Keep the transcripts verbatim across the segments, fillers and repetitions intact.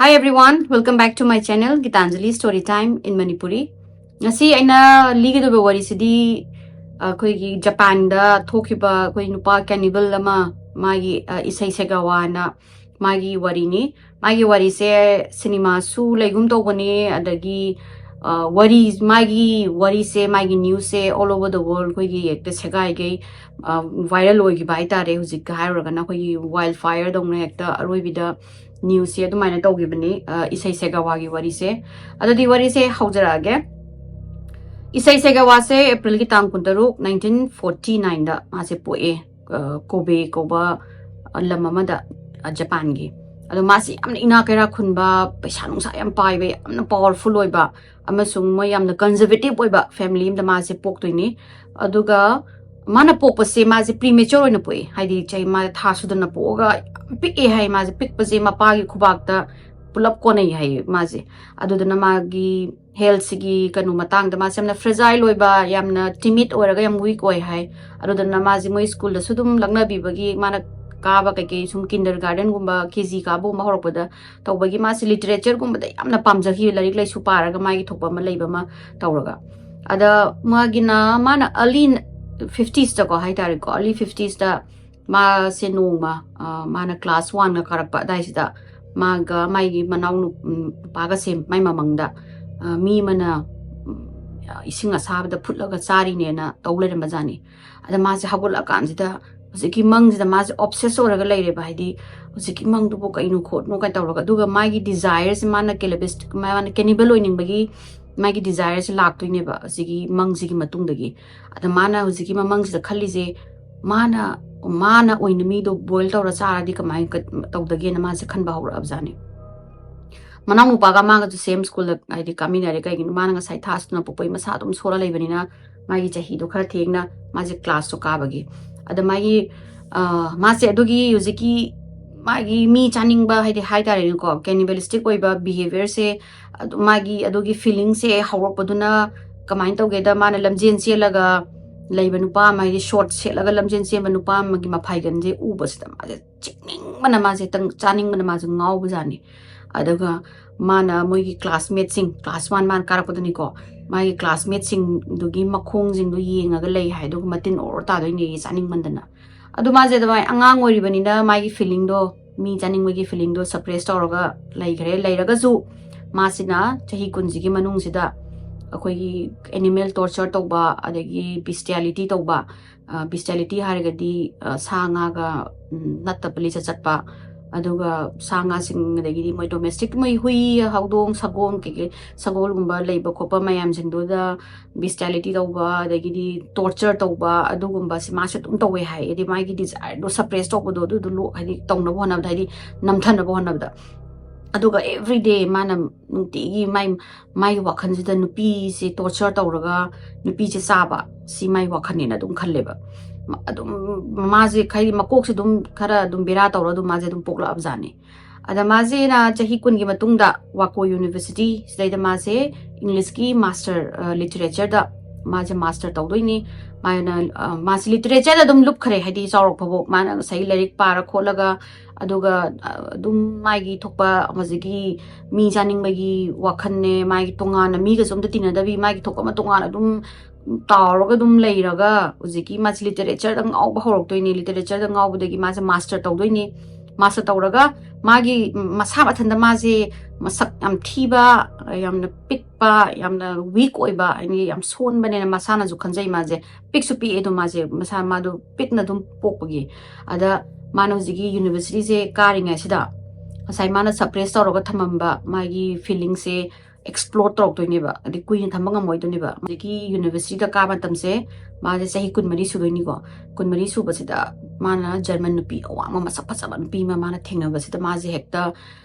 Hi everyone, welcome back to my channel Gitanjali Story Time in Manipuri. ꯉꯁꯤ ꯑꯩꯅ ꯂꯤꯒꯗꯕ ꯋꯥꯔꯤꯁꯤꯗꯤ ꯑꯩꯈꯣꯏꯒꯤ ꯖꯄꯥꯟꯗ ꯊꯣꯛꯈꯤꯕ ꯑꯩꯈꯣꯏ ꯅꯨꯄꯥ cannibal ꯑꯃ, ꯃꯥꯒꯤ, ꯑ, ꯏꯁꯩ ꯁꯦꯒꯥꯋꯥꯅ ꯃꯥꯒꯤ ꯋꯥꯔꯤꯅꯤ꯫ ꯃꯥꯒꯤ ꯋꯥꯔꯤꯁꯦ ꯁꯤꯅꯦꯃꯥꯁꯨ ꯂꯩꯒꯨꯝ ꯇꯧꯕꯅꯦ, ꯑꯗꯒꯤ, ꯑ, ꯋꯥꯔꯤ, ꯃꯥꯒꯤ ꯋꯥꯔꯤꯁꯦ, ꯃꯥꯒꯤ newsꯁꯦ all over the world ꯑꯩꯈꯣꯏꯒꯤ ꯍꯦꯛꯇ ꯁꯦꯒꯥꯏꯒꯩ, ꯑ, viral ꯑꯣꯏꯈꯤꯕ ꯍꯥꯏꯇꯥꯔꯦ꯫ ꯍꯧꯖꯤꯛꯀ ꯍꯥꯏꯔꯨꯔꯒꯅ ꯑꯩꯈꯣꯏꯒꯤ wild fireꯗꯧꯅ ꯍꯦꯛꯇ ꯑꯔꯣꯏꯕꯤꯗ newsꯁꯦ ꯑꯗꯨꯃꯥꯏꯅ ꯇꯧꯈꯤꯕꯅꯤ, ꯑ, ꯏꯁꯩ ꯁꯦꯒꯥꯋꯥꯒꯤ ꯋꯥꯔꯤꯁꯦ꯫ ꯑꯗꯨꯗꯤ ꯋꯥꯔꯤꯁꯦ ꯍꯧꯖꯔꯛꯑꯒꯦ꯫ ꯏꯁꯩ ꯁꯦꯒꯥꯋꯥꯁꯦ Aprilꯒꯤ ꯇꯥꯡ ꯀꯨꯟꯇꯔꯨꯛ, nineteen forty nineꯗ ꯃꯥꯁꯦ ꯄꯣꯛꯑꯦ, ꯑ, ꯀꯣꯕꯦ ꯀꯧꯕ, ꯑ, ꯂꯝ ꯑꯃꯗ, ꯑ, ꯖꯄꯥꯟꯒꯤ꯫ ꯑꯗꯣ ꯃꯥꯁꯤ ꯌꯥꯝꯅ ꯏꯅꯥꯛ ꯀꯩꯔꯥꯛ ꯈꯨꯟꯕ, ꯄꯩꯁꯥ ꯅꯨꯡꯁꯥ ꯌꯥꯝ ꯄꯥꯏꯕ, ꯌꯥꯝꯅ powerful ꯑꯣꯏꯕ, ꯑꯃꯁꯨꯡ ꯃꯣꯏ ꯌꯥꯝꯅ conservative ꯑꯣꯏꯕ family ꯑꯃꯗ ꯃꯥꯁꯦ ꯄꯣꯛꯇꯣꯏꯅꯤ꯫ ꯑꯗꯨꯒ ꯃꯥꯅ ꯄꯣꯛꯄꯁꯦ ꯃꯥꯁꯦ premature ꯑꯣꯏꯅ ꯄꯣꯛꯑꯦ, ꯍꯥꯏꯗꯤ ꯆꯍꯤ ꯃꯥ ꯊꯥ ꯁꯨꯗꯅ ꯄꯣꯛꯑꯒ ꯌꯥꯝ ꯄꯤꯛꯑꯦ ꯍꯥꯏ꯫ ꯃꯥꯁꯦ ꯄꯤꯛꯄꯁꯦ ꯃꯄꯥꯒꯤ ꯈꯨꯕꯥꯛꯇ ꯄꯨꯂꯞ ꯀꯣꯟꯅꯩ ꯍꯥꯏꯌꯦ ꯃꯥꯁꯦ꯫ ꯑꯗꯨꯗꯨꯅ ꯃꯥꯒꯤ healthꯁꯤꯒꯤ ꯀꯩꯅꯣ ꯃꯇꯥꯡꯗ ꯃꯥꯁꯦ ꯌꯥꯝꯅ fragile ꯑꯣꯏꯕ, ꯌꯥꯝꯅ timid ꯑꯣꯏꯔꯒ ꯌꯥꯝ weak ꯑꯣꯏ ꯍꯥꯏ꯫ ꯑꯗꯨꯗꯨꯅ ꯃꯥꯁꯦ ꯃꯣꯏ schoolꯗꯁꯨ ꯑꯗꯨꯝ ꯂꯛꯅꯕꯤꯕꯒꯤ, ꯃꯥꯅ ꯀꯥꯕ ꯀꯩꯀꯩ ꯁꯨꯝ kindergartenꯒꯨꯝꯕ, KG ꯀꯥꯕꯒꯨꯝꯕ ꯍꯧꯔꯛꯄꯗ ꯇꯧꯕꯒꯤ ꯃꯥꯁꯦ literatureꯒꯨꯝꯕꯗ ꯌꯥꯝꯅ ꯄꯥꯝꯖꯈꯤ, ꯂꯥꯏꯔꯤꯛ ꯂꯥꯏꯁꯨ ꯄꯥꯔꯒ ꯃꯥꯒꯤ ꯊꯣꯛꯄ ꯑꯃ ꯂꯩꯕ ꯑꯃ ꯇꯧꯔꯒ꯫ ꯑꯗ ꯃꯥꯒꯤꯅ, ꯃꯥꯅ early fiftiesꯇꯀꯣ ꯍꯥꯏꯇꯥꯔꯦꯀꯣ, early fiftiesꯇ ꯃꯥꯁꯦ ꯅꯣꯡꯃ, ꯑ, ꯃꯥꯅ class oneꯒ ꯀꯥꯔꯛꯄ ꯑꯗꯥꯏꯁꯤꯗ ꯃꯥꯒ ꯃꯥꯒꯤ ꯃꯅꯥꯎ ꯅꯨ-, ꯎꯝ, ꯅꯨꯄꯥꯒꯁꯦ ꯃꯥꯏ ꯃꯃꯥꯡꯗ, ꯑ, ꯃꯤ ꯑꯃꯅ, ꯎꯝ, ꯏꯁꯤꯡ ꯑꯁꯥꯕꯗ ꯐꯨꯠꯂꯒ ꯆꯥꯔꯤꯅꯦꯅ ꯇꯧ ꯂꯩꯔꯝꯕꯖꯥꯠꯅꯤ꯫ ꯑꯗ ꯃꯥꯁꯦ ꯍꯧꯒꯠꯂꯛꯑꯀꯥꯟꯁꯤꯗ ꯍꯧꯖꯤꯛꯀꯤ ꯃꯪꯁꯤꯗ ꯃꯥꯁꯦ obsess ꯑꯣꯏꯔꯒ ꯂꯩꯔꯦꯕ, ꯍꯥꯏꯗꯤ ꯍꯧꯖꯤꯛꯀꯤ ꯃꯪꯗꯨꯕꯨ ꯀꯩꯅꯣ ꯈꯣꯠꯅꯣ ꯀꯥꯏꯅ ꯇꯧꯔꯒ꯫ ꯑꯗꯨꯒ ꯃꯥꯒꯤ desireꯁꯦ, ꯃꯥꯅ cannibal, ꯃꯥꯅ cannibal ꯑꯣꯏꯅꯤꯡꯕꯒꯤ ꯃꯥꯒꯤ desireꯁꯦ ꯂꯥꯛꯇꯣꯏꯅꯦꯕ ꯍꯧꯖꯤꯛꯀꯤ ꯃꯪꯁꯤꯒꯤ ꯃꯇꯨꯡꯗꯒꯤ꯫ ꯑꯗ ꯃꯥꯅ ꯍꯧꯖꯤꯛꯀꯤ ꯃꯃꯪꯁꯤꯗ ꯈꯜꯂꯤꯁꯦ, ꯃꯥꯅ, ꯃꯥꯅ ꯑꯣꯏꯅ ꯃꯤꯗꯣ boil ꯇꯧꯔ ꯆꯥꯔꯗꯤ ꯀꯃꯥꯏꯅ ꯀ-, ꯇꯧꯗꯒꯦꯅ ꯃꯥꯁꯦ ꯈꯟꯕ ꯍꯧꯔꯛꯑꯕꯖꯥꯠꯅꯤ꯫ ꯃꯅꯥꯎ ꯅꯨꯄꯥꯒ ꯃꯥꯒꯁꯨ same schoolꯗ ꯍꯥꯏꯗꯤ ꯀꯥꯃꯤꯟꯅꯔꯦ꯫ ꯀꯩꯒꯤꯅꯣ, ꯃꯥꯅ ꯉꯁꯥꯏ ꯊꯥ ꯁꯨꯅ ꯄꯣꯛꯄꯩ ꯃꯁꯥ ꯑꯗꯨꯝ ꯁꯣꯜꯂ ꯂꯩꯕꯅꯤꯅ ꯃꯥꯒꯤ ꯆꯍꯤꯗꯣ ꯈꯔ ꯊꯦꯡꯅ ꯃꯥꯁꯦ classꯇꯣ ꯀꯥꯕꯒꯤ꯫ ꯑꯗ ꯃꯥꯒꯤ, ꯑ, ꯃꯥꯁꯦ ꯑꯗꯨꯒꯤ ꯍꯧꯖꯤꯛꯀꯤ ꯃꯥꯒꯤ ꯃꯤ ꯆꯥꯅꯤꯡꯕ ꯍꯥꯏꯗꯤ ꯍꯥꯏꯇꯥꯔꯦꯅꯦꯀꯣ, cannibalistic ꯑꯣꯏꯕ behaviourꯁꯦ, ꯑꯗꯨ ꯃꯥꯒꯤ ꯑꯗꯨꯒꯤ feelingꯁꯦ ꯍꯧꯔꯛꯄꯗꯨꯅ ꯀꯃꯥꯏꯅ ꯇꯧꯒꯦꯗ, ꯃꯥꯅ ꯂꯝꯖꯦꯟ ꯆꯦꯜꯂꯒ ꯂꯩꯕ ꯅꯨꯄꯥ ꯑꯃ, ꯍꯥꯏꯗꯤ short ꯁꯦꯠꯂꯒ ꯂꯝꯖꯦꯟ ꯆꯦꯟꯕ ꯅꯨꯄꯥ ꯑꯃꯒꯤ ꯃꯐꯥꯏꯒꯟꯁꯦ ꯎꯕꯁꯤꯗ ꯃꯥꯁꯦ ꯆꯤꯛꯅꯤꯡꯕꯅ, ꯃꯥꯁꯦ ꯇꯪ-, ꯆꯥꯅꯤꯡꯕꯅ ꯃꯥꯁꯦ ꯉꯥꯎꯕꯖꯥꯠꯅꯤ꯫ ꯑꯗꯨꯒ ꯃꯥꯅ ꯃꯣꯏꯒꯤ ꯀ꯭ꯂꯥꯁꯃꯦꯠꯁꯤꯡ, ꯀ꯭ꯂꯥꯁ ꯋꯥꯟ ꯃꯥꯅ ꯀꯥꯔꯛꯄꯗꯅꯤꯀꯣ, ꯃꯥꯒꯤ ꯀ꯭ꯂꯥꯁꯃꯦꯠꯁꯤꯡꯗꯨꯒꯤ ꯃꯈꯣꯡꯁꯤꯡꯗꯨ ꯌꯦꯡꯉꯒ ꯂꯩ ꯍꯥꯏ, ꯑꯗꯨꯒ ꯃꯇꯤꯟ ꯑꯣꯔ ꯇꯥꯗꯣꯏꯅꯦ ꯆꯥꯅꯤꯡꯃꯟꯗꯅ꯫ ꯑꯗꯨ ꯃꯥꯁꯦ ꯑꯗꯨꯃꯥꯏꯅ ꯑꯉꯥꯡ ꯑꯣꯏꯔꯤꯕꯅꯤꯅ ꯃꯥꯒꯤ ꯐꯤꯂꯤꯡꯗꯣ, ꯃꯤ ꯆꯥꯅꯤꯡꯕꯒꯤ ꯐꯤꯂꯤꯡꯗꯣ ꯁꯄ꯭ꯔꯦꯁ ꯇꯧꯔꯒ ꯂꯩꯈ꯭ꯔꯦ꯫ ꯂꯩꯔꯒꯁꯨ ꯃꯥꯁꯤꯅ ꯆꯍꯤ ꯀꯨꯟꯁꯤꯒꯤ ꯃꯅꯨꯡꯁꯤꯗ ꯑꯩꯈꯣꯏꯒꯤ ꯑꯦꯅꯤꯃꯦꯜ ꯇꯣꯔꯆꯔ ꯇꯧꯕ, ꯑꯗꯒꯤ ꯕꯤꯁꯇꯤꯌꯥꯂꯤꯇꯤ ꯇꯧꯕ, ꯕꯤꯁꯇꯤꯌꯥꯂꯤꯇꯤ ꯍꯥꯏꯔꯒꯗꯤ ꯁꯥ ꯉꯥꯒ ꯅꯠꯇꯕ ꯂꯤꯆꯠ ꯆꯠꯄ, ꯑꯗꯨꯒ ꯁꯥ ꯉꯥꯁꯤꯡ, ꯑꯗꯒꯤꯗꯤ ꯃꯣꯏ ꯗꯣꯃꯦꯁꯇꯤꯛ, ꯃꯣꯏ ꯍꯨꯏ, ꯍꯧꯗꯣꯡ, ꯁꯒꯣꯜ, ꯀꯩꯀꯩ, ꯁꯒꯣꯜꯒꯨꯝꯕ ꯂꯩꯕ ꯈꯣꯠꯄ ꯃꯌꯥꯝꯁꯤꯡꯗꯨꯗ ꯕꯤꯁꯇꯤꯌꯥꯂꯤꯇꯤ ꯇꯧꯕ, ꯑꯗꯒꯤꯗꯤ ꯇꯣꯔꯆꯔ ꯇꯧꯕ, ꯑꯗꯨꯒꯨꯝꯕꯁꯦ ꯃꯥꯁꯨ ꯑꯗꯨꯝ ꯇꯧꯋꯦ ꯍꯥꯏ꯫ ꯍꯥꯏꯗꯤ ꯃꯥꯒꯤ ꯗꯤꯖꯥꯏꯔꯗꯣ ꯁꯄ꯭ꯔꯦꯁ ꯇꯧꯕꯗꯣ, ꯑꯗꯨꯗꯣ ꯂꯣ-, ꯍꯥꯏꯗꯤ ꯇꯧꯅꯕ ꯍꯣꯠꯅꯕꯗ, ꯍꯥꯏꯗꯤ ꯅꯝꯊꯅꯕ ꯍꯣꯠꯅꯕꯗ꯫ ꯑꯗꯨꯒ ꯑꯦꯕ꯭ꯔꯤꯗꯦ ꯃꯥꯅ ꯅꯨꯡꯇꯤꯒꯤ ꯃꯥꯏ, ꯃꯥꯒꯤ ꯋꯥꯈꯜꯁꯤꯗ ꯅꯨꯄꯤꯁꯦ ꯇꯣꯔꯆꯔ ꯇꯧꯔꯒ ꯅꯨꯄꯤꯁꯦ ꯆꯥꯕ, ꯁꯤ ꯃꯥꯏ ꯋꯥꯈꯜꯅꯦꯅ ꯑꯗꯨꯝ ꯈꯜꯂꯦꯕ꯫ ꯃ-, ꯑꯗꯨꯝ ꯃꯥꯁꯦ ꯈꯔ ꯃꯀꯣꯛꯁꯦ ꯑꯗꯨꯝ ꯈꯔ ꯑꯗꯨꯝ ꯕꯦꯔꯥ ꯇꯧꯔ ꯑꯗꯨꯝ ꯃꯥꯁꯦ ꯑꯗꯨꯝ ꯄꯣꯛꯂꯛꯑꯕꯖꯥꯠꯅꯤ꯫ ꯑꯗ ꯃꯥꯁꯦꯅ ꯆꯍꯤ ꯀꯨꯟꯒꯤ ꯃꯇꯨꯡꯗ ꯋꯥꯀꯣ ꯌꯨꯅꯤꯚꯔꯁꯤꯇꯤ ꯁꯤꯗꯩꯗ ꯃꯥꯁꯦ ꯏꯪꯂꯤꯁꯀꯤ ꯃꯥꯁꯇꯔ, ꯂꯤꯇꯔꯦꯆꯔꯗ ꯃꯥꯁꯦ ꯃꯥꯁꯇꯔ ꯇꯧꯗꯣꯏꯅꯤ꯫ ꯃꯥꯅ, ꯑ, ꯃꯥꯁꯦ ꯂꯤꯇꯔꯦꯆꯔꯗ ꯑꯗꯨꯝ ꯂꯨꯞꯈ꯭ꯔꯦ, ꯍꯥꯏꯗꯤ ꯆꯥꯎꯔꯛ ꯐꯥꯎꯕ ꯃꯥꯅ ꯉꯁꯥꯏꯒꯤ ꯂꯥꯏꯔꯤꯛ ꯄꯥꯔ ꯈꯣꯠꯂꯒ, ꯑꯗꯨꯒ, ꯑ, ꯑꯗꯨꯝ ꯃꯥꯒꯤ ꯊꯣꯛꯄ ꯍꯧꯖꯤꯛꯀꯤ ꯃꯤ ꯆꯥꯅꯤꯡꯕꯒꯤ ꯋꯥꯈꯜꯅꯦ, ꯃꯥꯒꯤ ꯇꯣꯉꯥꯟꯅ ꯃꯤꯒꯁꯨ ꯑꯝꯇ ꯇꯤꯟꯅꯗꯕꯤ, ꯃꯥꯒꯤ ꯊꯣꯛꯄ ꯑꯃ ꯇꯣꯉꯥꯟꯅ ꯑꯗꯨꯝ ꯇꯥꯎꯔꯒ ꯑꯗꯨꯝ ꯂꯩꯔꯒ ꯍꯧꯖꯤꯛꯀꯤ ꯃꯥꯁꯦ ꯂꯤꯇꯔꯦꯆꯔꯗ ꯉꯥꯎꯕ ꯍꯧꯔꯛꯇꯣꯏꯅꯤ꯫ ꯂꯤꯇꯔꯦꯆꯔꯗ ꯉꯥꯎꯕꯗꯒꯤ ꯃꯥꯁꯦ ꯃꯥꯁꯇꯔ ꯇꯧꯗꯣꯏꯅꯤ꯫ ꯃꯥꯁꯇꯔ ꯇꯧꯔꯒ ꯃꯥꯒꯤ ꯃꯁꯥ ꯃꯊꯟꯇ ꯃꯥꯁꯦ ꯃꯁꯛ ꯌꯥꯝ ꯊꯤꯕ, ꯌꯥꯝꯅ ꯄꯤꯛꯄ, ꯌꯥꯝꯅ ꯋꯤꯛ ꯑꯣꯏꯕ, ꯍꯥꯏꯗꯤ ꯌꯥꯝ ꯁꯣꯟꯕꯅꯦꯅ ꯃꯁꯥꯅꯁꯨ ꯈꯟꯖꯩ꯫ ꯃꯥꯁꯦ ꯄꯤꯛꯁꯨ ꯄꯤꯛꯑꯦ ꯑꯗꯨꯝ, ꯃꯥꯁꯦ ꯃꯁꯥ ꯃꯥꯗꯣ ꯄꯤꯛꯅ ꯑꯗꯨꯝ ꯄꯣꯛꯄꯒꯤ꯫ ꯑꯗ ꯃꯥꯅ ꯍꯧꯖꯤꯛꯀꯤ ꯌꯨꯅꯤꯚꯔꯁꯤꯇꯤꯁꯦ ꯀꯥꯔꯤꯉꯩꯁꯤꯗ ꯉꯁꯥꯏ ꯃꯥꯅ ꯁꯄ꯭ꯔꯦꯁ ꯇꯧꯔꯒ ꯊꯝꯃꯝꯕ ꯃꯥꯒꯤ ꯐꯤꯂꯤꯡꯁꯦ ꯑꯦꯛꯁꯄ꯭ꯂꯣꯔ ꯇꯧꯔꯛꯇꯣꯏꯅꯦꯕ, ꯑꯗꯩ ꯀꯨꯏꯅ ꯊꯝꯕ ꯉꯝꯃꯣꯏꯗꯣꯏꯅꯦꯕ꯫ ꯍꯧꯖꯤꯛꯀꯤ ꯌꯨꯅꯤꯚꯔꯁꯤꯇꯤꯗ ꯀꯥꯕ ꯃꯇꯝꯁꯦ ꯃꯥꯁꯦ ꯆꯍꯤ ꯀꯨꯟꯃꯔꯤ ꯁꯨꯗꯣꯏꯅꯤꯀꯣ꯫ ꯀꯨꯟꯃꯔꯤ ꯁꯨꯕꯁꯤꯗ ꯃꯥꯅ ꯖꯔꯃꯟ ꯅꯨꯄꯤ ꯑꯋꯥꯡꯕ ꯃꯁꯛ ꯐꯖꯕ ꯅꯨꯄꯤ ꯑꯃ ꯃꯥꯅ ꯊꯦꯡꯅꯕꯁꯤꯗ ꯃꯥꯁꯦ ꯍꯦꯛꯇ,